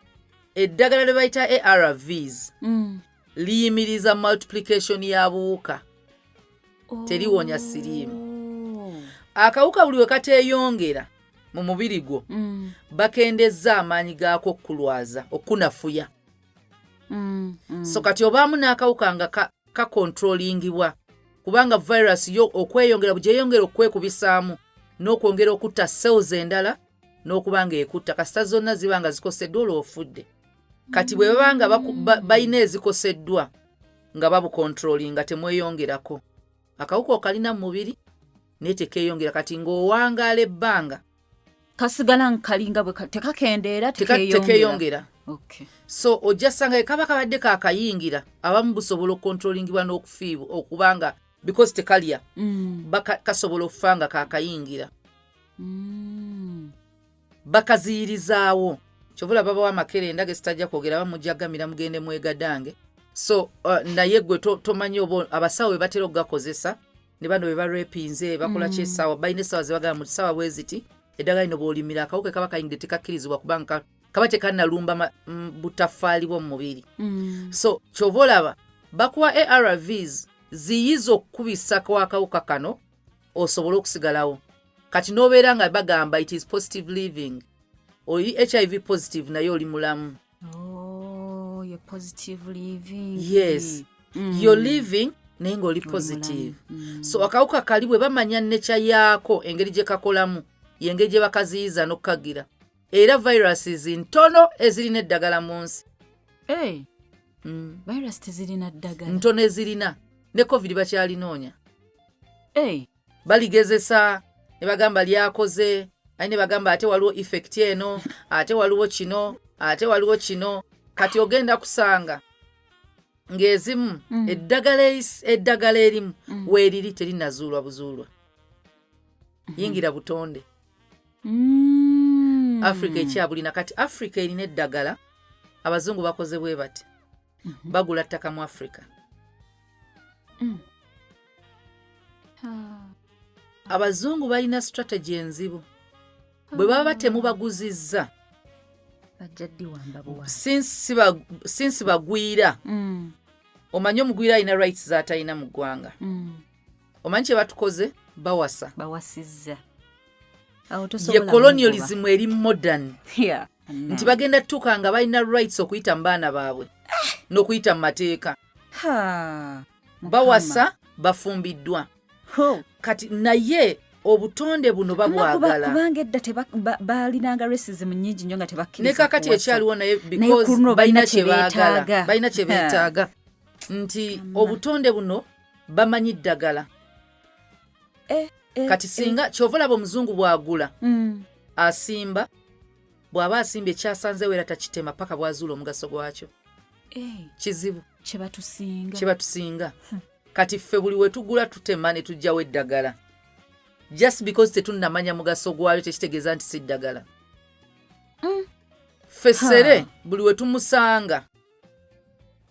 eddagala lye bayita ARVs liyimiriza multiplication ya buwuka, teliwonya siriimu. Akawuka buli we kateeyongera mu mubiri gwo, bakendezza amaanyi gaako okukulwaza, okunafuya. So kati obaamu n'akawuka nga kakontrolingibwa, kubanga virus yo okweyongera gyeyongera okwekubisaamu n'okwongera okutta cells endala n'okuba nga ekutta, kasita zonna ziba nga zikoseddwa olwo ofudde. Kati bwe baba nga balina ezikoseddwa nga babukontrolinga, temweyongerako. Akawuka okalina mu mubiri naye tekeeyongera, kati ng'owangaala ebbanga. Kasigala nkalinga bwe tekakendeera. Tekeeyongera. Tekeeyongera. So ojja sanga kaba kabadde kakayingira, abamu busobola okukontrolingibwa n'okufiibwa okubanga because tekalya, kasobola okufa nga kakayingira. Bakaziyirizaawo. Kyovula babawo amakerenda gesitajja kwogera, bamujja gamira mugende mwegadange. So naye gwe tomanyi oba abasawo be batera okugakozesa ne bano be barepinze bakola ki essaawa, balina essaawa zebagamba mu ssaawa bwe ziti eddagala lino bw'olimira akawuka kaba kayingidde tekakkirizibwa, kubanga kaba tekannalumba butaffaali bwo mu mubiri. So kyova olaba bakuwa ARVs ziyiza okukubisa kw'akawuka kano osobole okusigalawo. Kati n'obeera nga bagamba it is positive living, oli HIV positive naye oli mulamu. Oh, ye positive living. Yes. You're living naye ng'oli positive. So akawuka kali bwe bamanya nature yaako, engeri gye kakolamu, yengeri gye bakaziyiza n'okukagira. Era viruses ntono ezirina eddagala mu nsi. Hey, virus tezirina ddagala? Ntono ezirina. Ne COVID bakyalinoonya. Hey. Baligezesa ne bagamba lyakoze, aye ne bagamba ate waliwo effect eno, ate waliwo kino, ate waliwo kino. Kati ogenda kusanga ng'ezimu eddagala erimu weeriri terinazuulwa buzuulwa. Yingira butonde. Africa ekyabulina. Kati Africa erina eddagala. Abazungu bakoze bwe bati, bagula ttaka mu Africa. Abazungu balina strategy enzibu. Bwe baba temubaguzizza, Bajja ddiwamba buwambi. Since bagwira, omanyi omugwira alina rights z'atalina mu ggwanga. Omanyi kye batukoze? Bawasa. Bawasizza awo Ye tosobola. Colonialism eri modern. Nti bagenda tutuuka nga balina rights okuyita mu baana baabwe n'okuyita mu mateeka. Ha, Bawasa, bafumbiddwa. Ho. Kati naye obutonde buno babwagala. Kubanga edda balinanga racism nnyingi nnyo nga tebakkiriza Ne kakati kuwasa. ekyaliwo, naye Naye because ku luno balina balina kye kye baagala. beetaaga. Balina kye beetaaga nti obutonde buno bamanyi ddagala. Kati singa kyova olaba omuzungu bw'agula, asimba, bw'aba asimbye kyasanzeewo era takitema paka bw'azuula omugaso gwakyo. Kizibu. Kye batusinga. Kye batusinga. Kati ffe buli we tugula tutema ne tuggyawo eddagala. Just because tetunnamanya mugaso gwalyo tekitegeeza nti si ddagala. Ffe sere buli we tumusanga,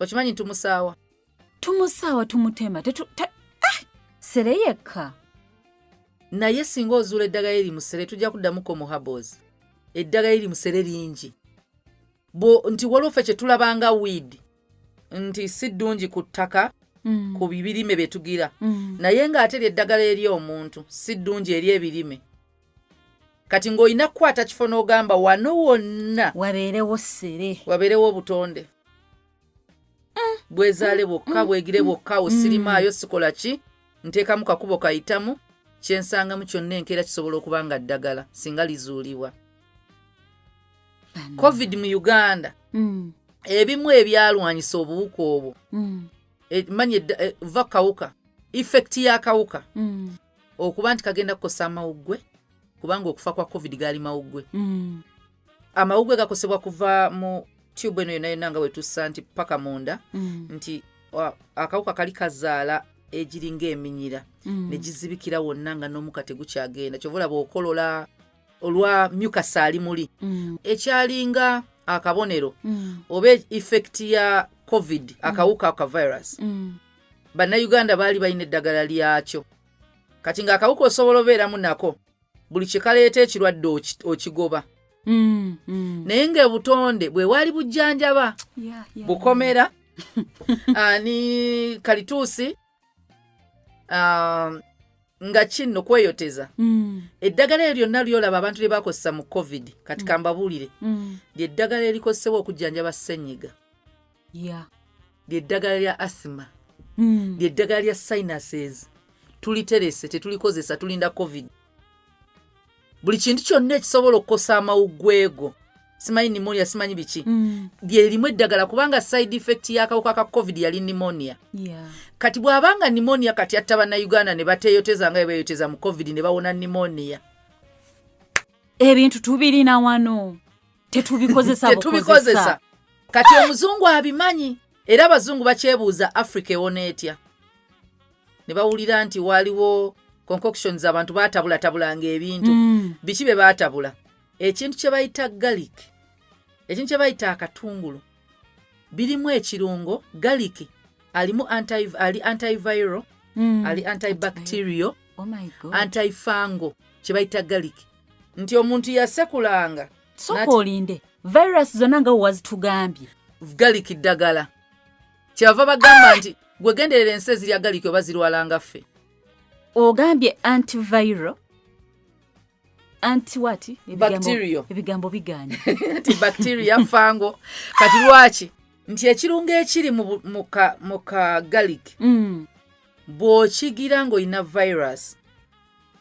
okimanyi tumusaawa. Tumusaawa, tumutema. Ah! Sere yekka. Naye singa ozuula eddagala eri mu sere, tujja kuddamuko mu herbals, eddagala eri mu sere lingi. Bo nti waliwo ffe kye tulabanga weed nti si ddungi ku ttaka, ku birime bye tugira, naye ng'ate lyeddagala eri omuntu si ddungi eri ebirime. Kati ng'olina kukwata kifo n'ogamba wano wonna wabeerewo sere. Wabeerewo obutonde bwezaale bwokka, bwegire bwokka. Awo sirimaayo, sikola ki, nteekamu kakubo kayitamu, kyensangamu kyonna enkeera kisobola okuba nga ddagala singa lizuulibwa. COVID mu Uganda, ebimu ebyalwanyisa obuwuka obwo, manya va kawuka, effect y'akawuka okuba nti kagenda kukosa amawuggwe, kubanga okufa kwa COVID gaali mawuggwe. Amawuggwe gakosebwa kuva mu tube eno yonna yonna nga wetussa nti paka munda, nti akawuka kali kazaala egiringa eminyira ne gizibikira wonna nga n'omuka tegukyagenda. Kyova olaba okolola olwa mucus ali muli. Ekyalinga akabonero oba effect ya COVID, akawuka ka virus, Bannayuganda baali balina eddagala lyakyo. Kati ng'akawuka osobola obeeramu nako, buli kye kaleeta ekirwadde okigoba. Naye ng'obutonde bwe bwali bujjanjaba bukomera ani kalituusi, nga kinno kweyoteza. Eddagala eryo lyonna lyolaba abantu lye bakozesa mu COVID, kati kambabuulire, lyeddagala erikozesebwa okujjanjaba ssenyiga, lyeddagala lya asthma, lyeddagala lya sinuses. Tuliterese, tetulikozesa, tulinda COVID. Buli kintu kyonna ekisobola okukosa amawuggwego, simanyi pneumonia, simanyi biki, lyerimu eddagala, kubanga side effect y'akawuka ka COVID yali pneumonia. Kati bw'abanga pneumonia kati atta Bannayuganda ne bateeyoteza nga bwe beeyoteza mu COVID ne bawona pneumonia. Ebintu tubirina wano, tetubikozesa. Tetubikozesa. Kati omuzungu abimanyi, era abazungu bakyebuuza Africa ewona etya, ne bawulira nti waliwo concoctions, abantu batabulatabulanga ebintu. Biki bye baatabula? Ekintu kye bayita garlic, ekintu kye bayita akatungulu, birimu ekirungo garlic alimu ali antiviral, ali antibacterial, Oh my God. antifungal. Kye bayita garlic nti omuntu yasekulanga. Sooka olinde, virus zonna nga wewazitugambye. Garlic ddagala. Kyebava bagamba nti gwegenderera ensi ezirya garlic oba zirwalanga ffe. Ogambye antiviral, anti what? Bacterial. Ebigambo biganye. Antibacteria, fungal. Kati lwaki Nti ekirungo ekiri mu ka garlic, bw'okigira ng'olina virus,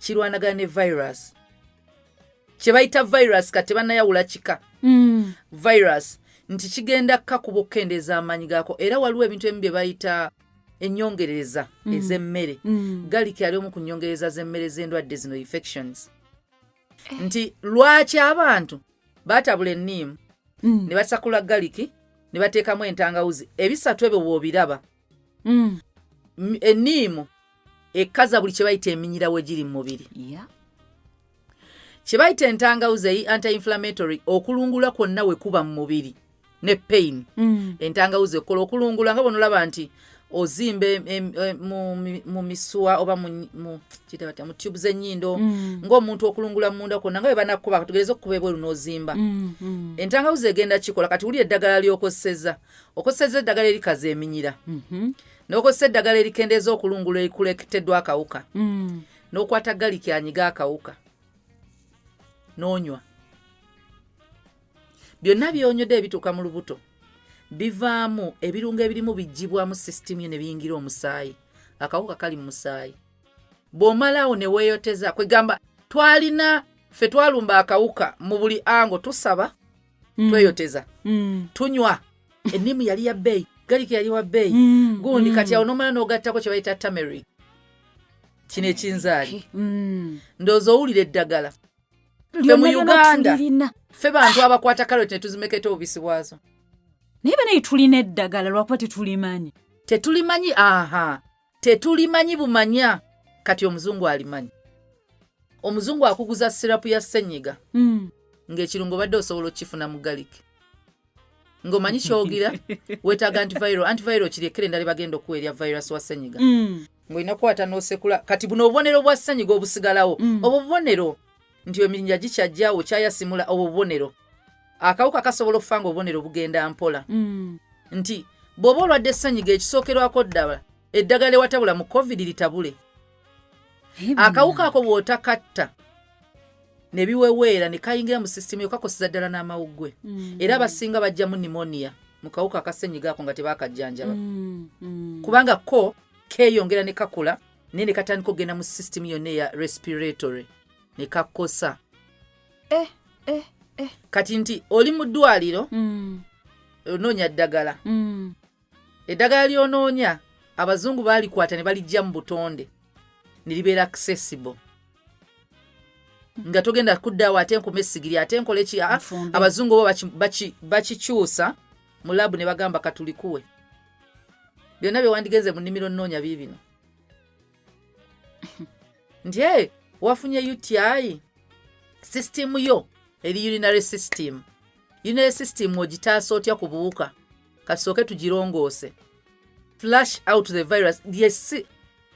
kirwanagana ne virus kye bayita virus. Kati tebannayawula kika virus, nti kigenda kakuba okukendeeza amaanyi gaako. Era waliwo ebintu ebimu bye bayita ennyongereza ez'emmere. Garlic ali omu ku nnyongereza z'emmere z'endwadde zino, infections. Nti lwaki abantu batabula enniimu ne basakula garlic ne bateekamu entangawuzi? Ebisatu ebyo bw'obiraba, enniimu ekkaza buli kye bayita eminyira we giri mu mubiri. Kye bayita entangawuzi eyi anti-inflammatory, okulungula kwonna we kuba mu mubiri ne pain. Entangawuzi ekola okulungula nga bwonolaba nti ozimba mu misuwa oba kiyita batya, mu tube z'ennyindo, ng'omuntu okulungula munda kwonna nga bwe banakkuba, tugereze okukuba ebweru n'ozimba. Entangawuzi egenda kikola. Kati wuli eddagala ly'okozeseza, okozeseza eddagala erikaza eminyira, n'okozesa eddagala erikendeeza okulungula erikuleeteddwa akawuka, n'okwata garlic anyiga akawuka n'onywa. Byonna byonywedde ebituuka mu lubuto, bivaamu ebirungo ebirimu, biggyibwamu sisitimu yo ne biyingira omusaayi. Akawuka kali mu musaayi. Bw'omalaawo ne weeyoteza, kwegamba twalina ffe twalumba akawuka mu buli ango. Tusaba, tweyoteza, tunywa. Ennimu yali ya bbeeyi, garlic yali wa bbeeyi, gundi. Kati awo n'omala n'ogattako kye bayita turmeric, kino ekinzaali. Ndowooza owulira eddagala. Ffe mu Lyonna lyonna Uganda, tulirina. ffe bantu abakwata karoti ne tuzimeketa obubisi bwazo. Naye banaye tulina eddagala, lwakuba tetulimanyi. Tetulimanyi, aha, tetulimanyi bumanya. Kati omuzungu alimanyi. Omuzungu akuguza syrup ya ssenyiga, ng'ekirungo obadde osobola okukifuna mu garlic. Ng'omanyi kyogira weetaaga antiviral. Antiviral kiri ekkere endala bagenda okuwa erya virus wa ssenyiga, ng'olina kukwata n'osekula. Kati buno obubonero bwa ssenyiga obusigalawo, obwo bubonero nti emirinja gikyajjawo, kyayasimula, obwo bubonero. Akawuka kasobola okufa nga obubonero bugenda mpola. Nti bw'oba olwadde ssenyiga, ekisookerwako ddala, eddagala ewatabula mu COVID litabule. Akawuka ako bw'otakatta ne biweweera ne kayingira mu sisitimu yo, kakoseza ddala n'amawuggwe. Era abasinga bajjamu pneumonia mu kawuka akasenyiga ako nga tebakajjanjaba, kubanga ko keeyongera ne kakula, naye ne katandika okugenda mu sisitimu yonna eya respiratory ne kakosa. Eh, eh, eh. Kati nti oli mu ddwaliro, onoonya ddagala. Eddagala ly'onoonya, abazungu baalikwata ne balijja mu butonde ne libeera accessible, nga togenda kuddaawo ate nkuma essigiri ate nkole ki. Aa, Nfumbe. Abazungu bo bakikyusa mu lab ne bagamba katulikuwe. Byonna bye wandigenze mu nnimiro nnoonya biibino. Nti e wafunye UTI, system yo eri urinary system. Urinary system ogitaasa otya ku buwuka? Kasooke tugirongoose, flush out the virus. Yes,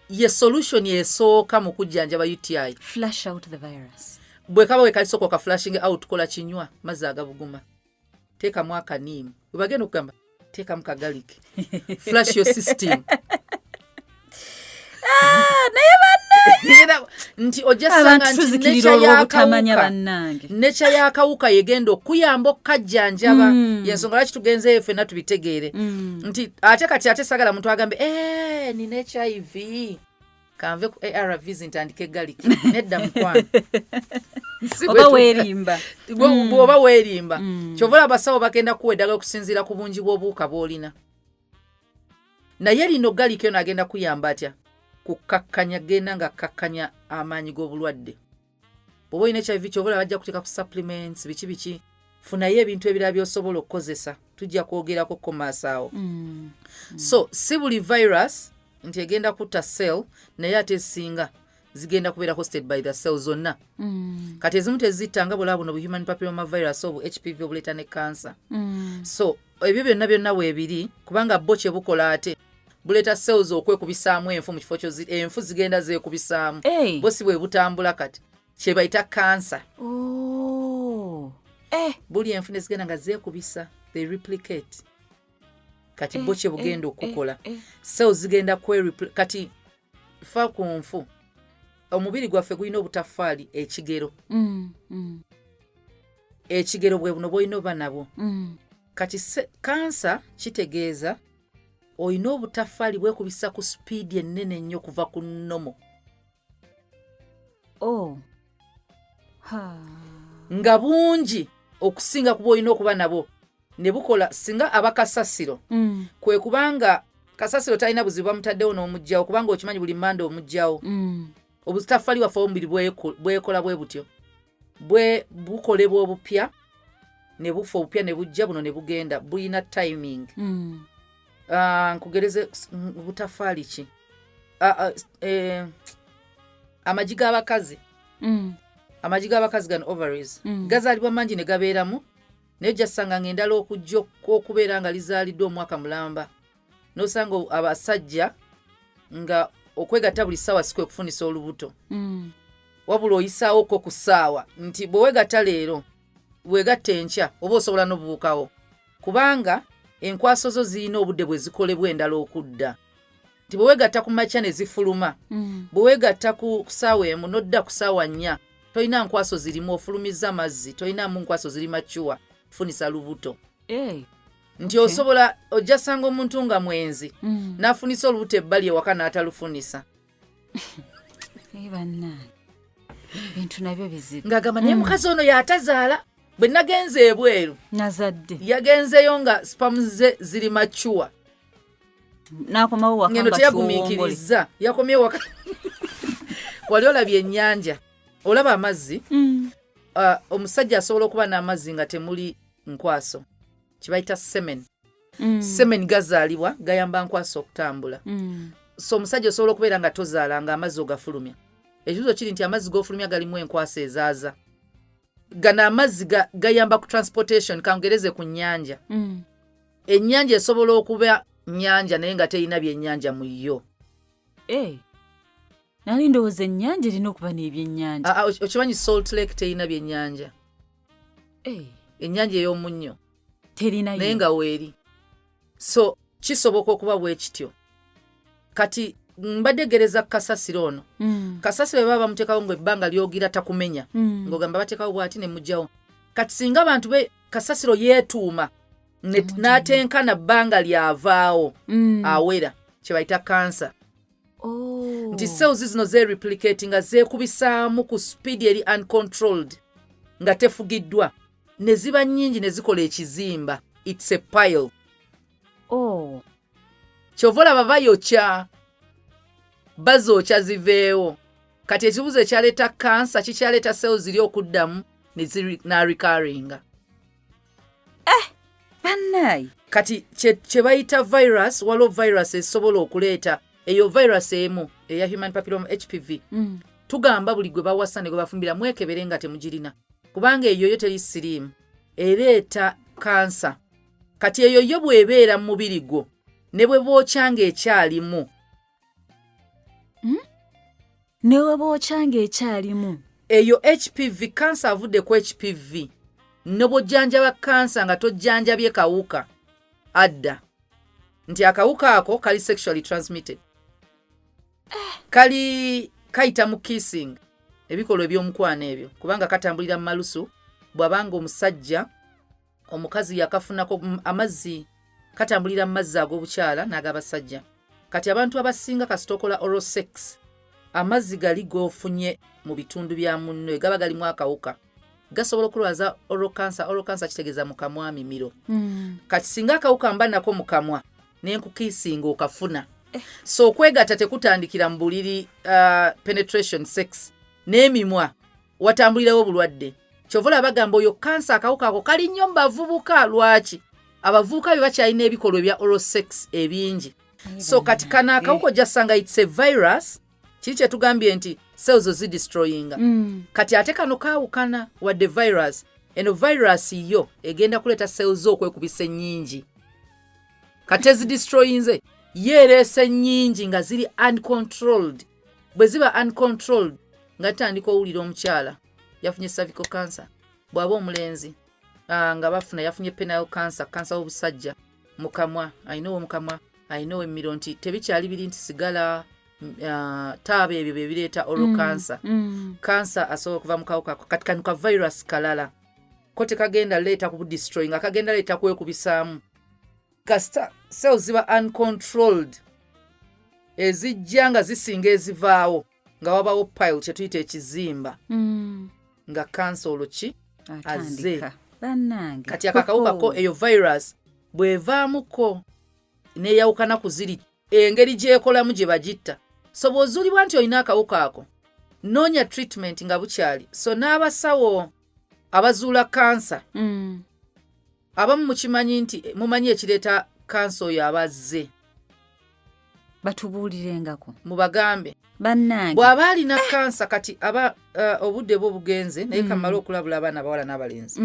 ye solution esooka mu kujjanjaba UTI. Flush out the virus. Bwe kaba wekalisooka oka flushing out, kola kinywa mazzi agabuguma, teekamu akaniimu. Bwe bagenda okugamba teekamu ka garlic, flush your system. Ah, naye banna Era nti ojja sanga abantu nti tuzikirira nature olw'obutamanya. y'akawuka, Bannange. Nature y'akawuka yegenda okuyamba okukajjanjaba. Yensonga lwaki tugenzeeyo ffenna tubitegeere. Nti ate kati ate sagala muntu agambe, "Eh, nina HIV, kanve ku ARVs ntandike garlic." Nedda mukwano. Si oba weerimba. Bw'oba weerimba. Kyova olaba abasawo bagenda kuwa eddagala okusinziira ku bungi bw'obuwuka bw'olina. Naye lino garlic eno agenda kuyamba atya? Kukkakkanya, genda nga kkakkanya amaanyi g'obulwadde. Bw'oba olina HIV, kyova olaba bajja kuteeka ku supplements, biki biki. Funayo ebintu ebirala by'osobola okukozesa, tujja kwogerako ko maaso awo. So si buli virus nti egenda kutta cell, naye ate esinga zigenda kubeera hosted by the cell zonna. Kati ezimu tezitta, nga bwolaba buno bu human papilloma virus, obu HPV obuleeta ne cancer. So ebyo byonna byonna weebiri, kubanga bo kye bukola ate buleeta cells okwekubisaamu enfu mu kifo kyo enfu zigenda zeekubisaamu. Hey. Bo si bwe butambula. Kati kye bayita cancer. Oh. Eh. Buli enfu ne zigenda nga zeekubisa, they replicate. Kati bo kye bugenda okukola, cells zigenda kati fa ku nfu. Omubiri gwaffe gulina obutaffaali ekigero. Ekigero bwe buno bwolina oba nabwo. Kati kansa kitegeeza olina obutafaali bwekubisa ku sipiidi ennene ennyo kuva ku normal. Oh. Ha. Nga bungi okusinga kuba olina okuba nabo ne bukola singa aba kasasiro. Kwe kubanga kasasiro talina buzibu, bamutaddewo n'omuggyawo, kubanga okimanyi buli manda omuggyawo. Obutafaali waffe omubiri bwekola bwe butyo, bwe bukolebwa obupya ne bufa, obupya ne bujja, buno ne bugenda, bulina timing. Ah, nkugereze butafaali ki? Ah, ah, amagi g'abakazi. Amagi g'abakazi gano, ovaries, gazaalibwa mangi ne gabeeramu, naye ojja nga endala okujja okubeera nga lizaaliddwa omwaka mulamba, n'osanga abasajja nga okwegatta buli ssaawa si kwe kufunisa olubuto, wabula oyisaawoko ku ssaawa nti bwe weegatta leero, weegatta enkya, oba osobola n'obubuukawo, kubanga enkwaso zo zirina obudde bwe zikolebwa endala okudda, nti bwe weegatta ku makya ne zifuluma, bwe weegatta ku ssaawa 1 n'odda ku ssaawa 4, tolina nkwaso zirimu, ofulumizza mazzi, tolinamu nkwaso ziri mature kufunisa lubuto. Nti osobola ojja sanga omuntu nga mwenzi n'afunisa olubuto ebbali ewaka n'atalufunisa. Eh, bannange, ebintu nabyo bizibu. Ng'agamba, naye mukazi ono yatazaala, bwe nagenze ebweru nazadde. Yagenzeyo nga sperm ze ziri mature. N'akomawo waka ngeno nga teyagumiikiriza, yakomye waka. Wali olabye ennyanja, olaba amazzi? Omusajja asobola okuba n'amazzi nga temuli nkwaso, kibayita semen. Semen gazaalibwa gayamba nkwaso okutambula. So omusajja osobola okubeera nga tozaala nga amazzi ogafulumya. Ekibuzo kiri nti amazzi g'ofulumya galimu enkwaso ezaaza. Gano amazzi gayamba ku transportation. Kangereze ku nnyanja. Ennyanja esobola okuba nnyanja naye nga terina byennyanja mu yo. Eh, nali ndowooza ennyanja erina okuba n'ebyennyanja. Ah, ah, okimanyi Salt Lake terina byennyanja? Eh, ennyanja ey'omunnyo terinayo. Naye nga weeri. So kisoboka okuba bwe kityo. Kati mbadde gereza kasasiro ono. Kasasiro bwe baba bamuteekawo nga ebbanga lyogira takumenya, ng'ogamba bateekawo bw'ati ne mugjawo. Kati singa abantu be kasasiro yeetuuma n'atenkana bbanga lyavaawo, awera kye bayita kansa. Oh. Nti cells zino zeereplicate nga zeekubisaamu ku speed eri uncontrolled, nga tefugiddwa, ne ziba nnyingi ne zikola ekizimba. It's a pile. Oh. Kyova olaba bayokya, bazookya ziveewo. Kati ekibuzo ekyaleeta kansa kikyaleeta cells ziri okuddamu ne narecurringa. Bannaayi. Kati kye bayita virus, waliwo virus esobola okuleeta eyo virus emu eya human papilloma, HPV. Tugamba buli gwe bawasa ne gwe bafumbira, mwekebere nga temugirina, kubanga eyo yo teri siriimu, ereeta kansa. Kati eyo yo bw'ebeera mu mubiri gwo ne bwe bookya ng'ekyalimu. Ne we bookya ng'ekyalimu. Eyo HPV, kansa avudde ku HPV, ne bw'ojjanjaba kansa nga tojjanjabye kawuka, adda nti akawuka ako kali sexually transmitted, kali kayita mu kissing, ebikolwa ebyomukwano ebyo, kubanga katambulira mu malusu. Bw'abanga omusajja omukazi yakafunako amazzi, katambulira mu mazzi ag'obukyala n'ag'abasajja. Kati abantu abasinga kasita okola oral sex, amazzi gali g'ofunye mu bitundu bya munno gaba galimu akawuka, gasobola okulwaza oral cancer. Oral cancer kitegeeza mu kamwa, mimiro. Kati singa akawuka mba nako mu kamwa nenkukiisinga, okafuna. So okwegatta tekutandikira mu buliri, penetration sex n'emimwa watambulirawo obulwadde. Kyova olaba bagamba oyo kansa, akawuka ako kali nnyo mu bavubuka. Lwaki? Abavubuka bye bakyalina ebikolwa ebya oral sex ebingi. So kati kano akawuka ojja sanga it's a virus. Kiri kyetugambye nti cells zidestroyinga. Kati ate kano kaawukana, wadde virus eno, virus yo egenda kuleeta cells okwekubisa ennyingi. Kati ezidestroyinze ye ereese nnyingi nga ziri uncontrolled. Bwe ziba uncontrolled, nga tutandika owulira omukyala yafunye cervical cancer, bw'aba omulenzi nga bafuna yafunye penile cancer, kansa w'obusajja mukamwa, alina ow'omukamwa, alina ow'emmiro, nti tebikyali biri nti sigala, taaba, ebyo bye bireeta oral cancer. Kansa asobola okuva mu kawuka ako. Kati kano ka virus kalala. Ko tekagenda leeta kubudestroy, nga kagenda leeta kwekubisaamu. Kasita cells ziba uncontrolled, ezijja nga zisinga ezivaawo, nga wabawo pile, kyetuyita ekizimba, nga kansa olwo ki azze. Atandika, bannange. Kati akakawuka ko, eyo virus bw'evaamuko neyawukana ku ziri, engeri gyekolamu gye bagitta. So bw'ozuulibwa nti olina akawuka ako, noonya treatment nga bukyali. So n'abasawo abazuula kansa, abamu mukimanyi nti mumanyi ekireeta kansa, oyo abazze Batubuulirengako. Mubagambe. Bannange. Bw'aba alina kansa kati aba obudde bwe bugenze, naye kamale okulabula abaana abawala n'abalenzi.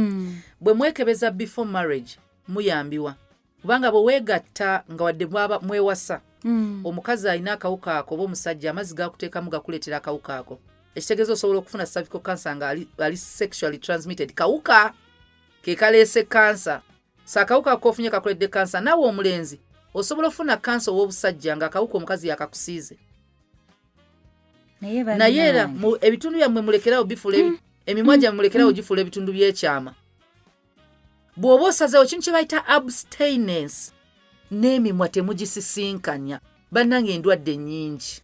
Bwe mwekebeza before marriage, muyambiwa, kubanga bwe weegatta nga wadde mwaba mwewasa, omukazi alina akawuka ako oba omusajja, amazzi gakuteekamu gakuleetera akawuka ako. Ekitegeeza osobola okufuna cervical cancer nga ali sexually transmitted. Kawuka ke kaleese kansa. So akawuka kofunye kakuledde kansa. Naawe omulenzi osobola okufuna kansa ow'obusajja nga akawuka omukazi yakakusiize. Naye Naye era bannange. Ebitundu byammwe mulekerawo bifuula emimwa gyammwe mulekerawo gifuula ebitundu by'ekyama. Bw'oba osazeewo kintu kye bayita abstinence, n'emimwa temugisisinkanya. Bannange, endwadde nnyingi,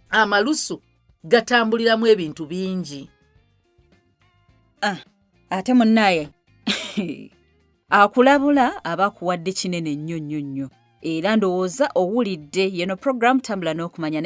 amalusu gatambuliramu ebintu bingi. Ah, ate munnaye akulabula aba akuwadde kinene nnyo nnyo nnyo. Era ndowooza owulidde yeno program Tambula n'Okumanya.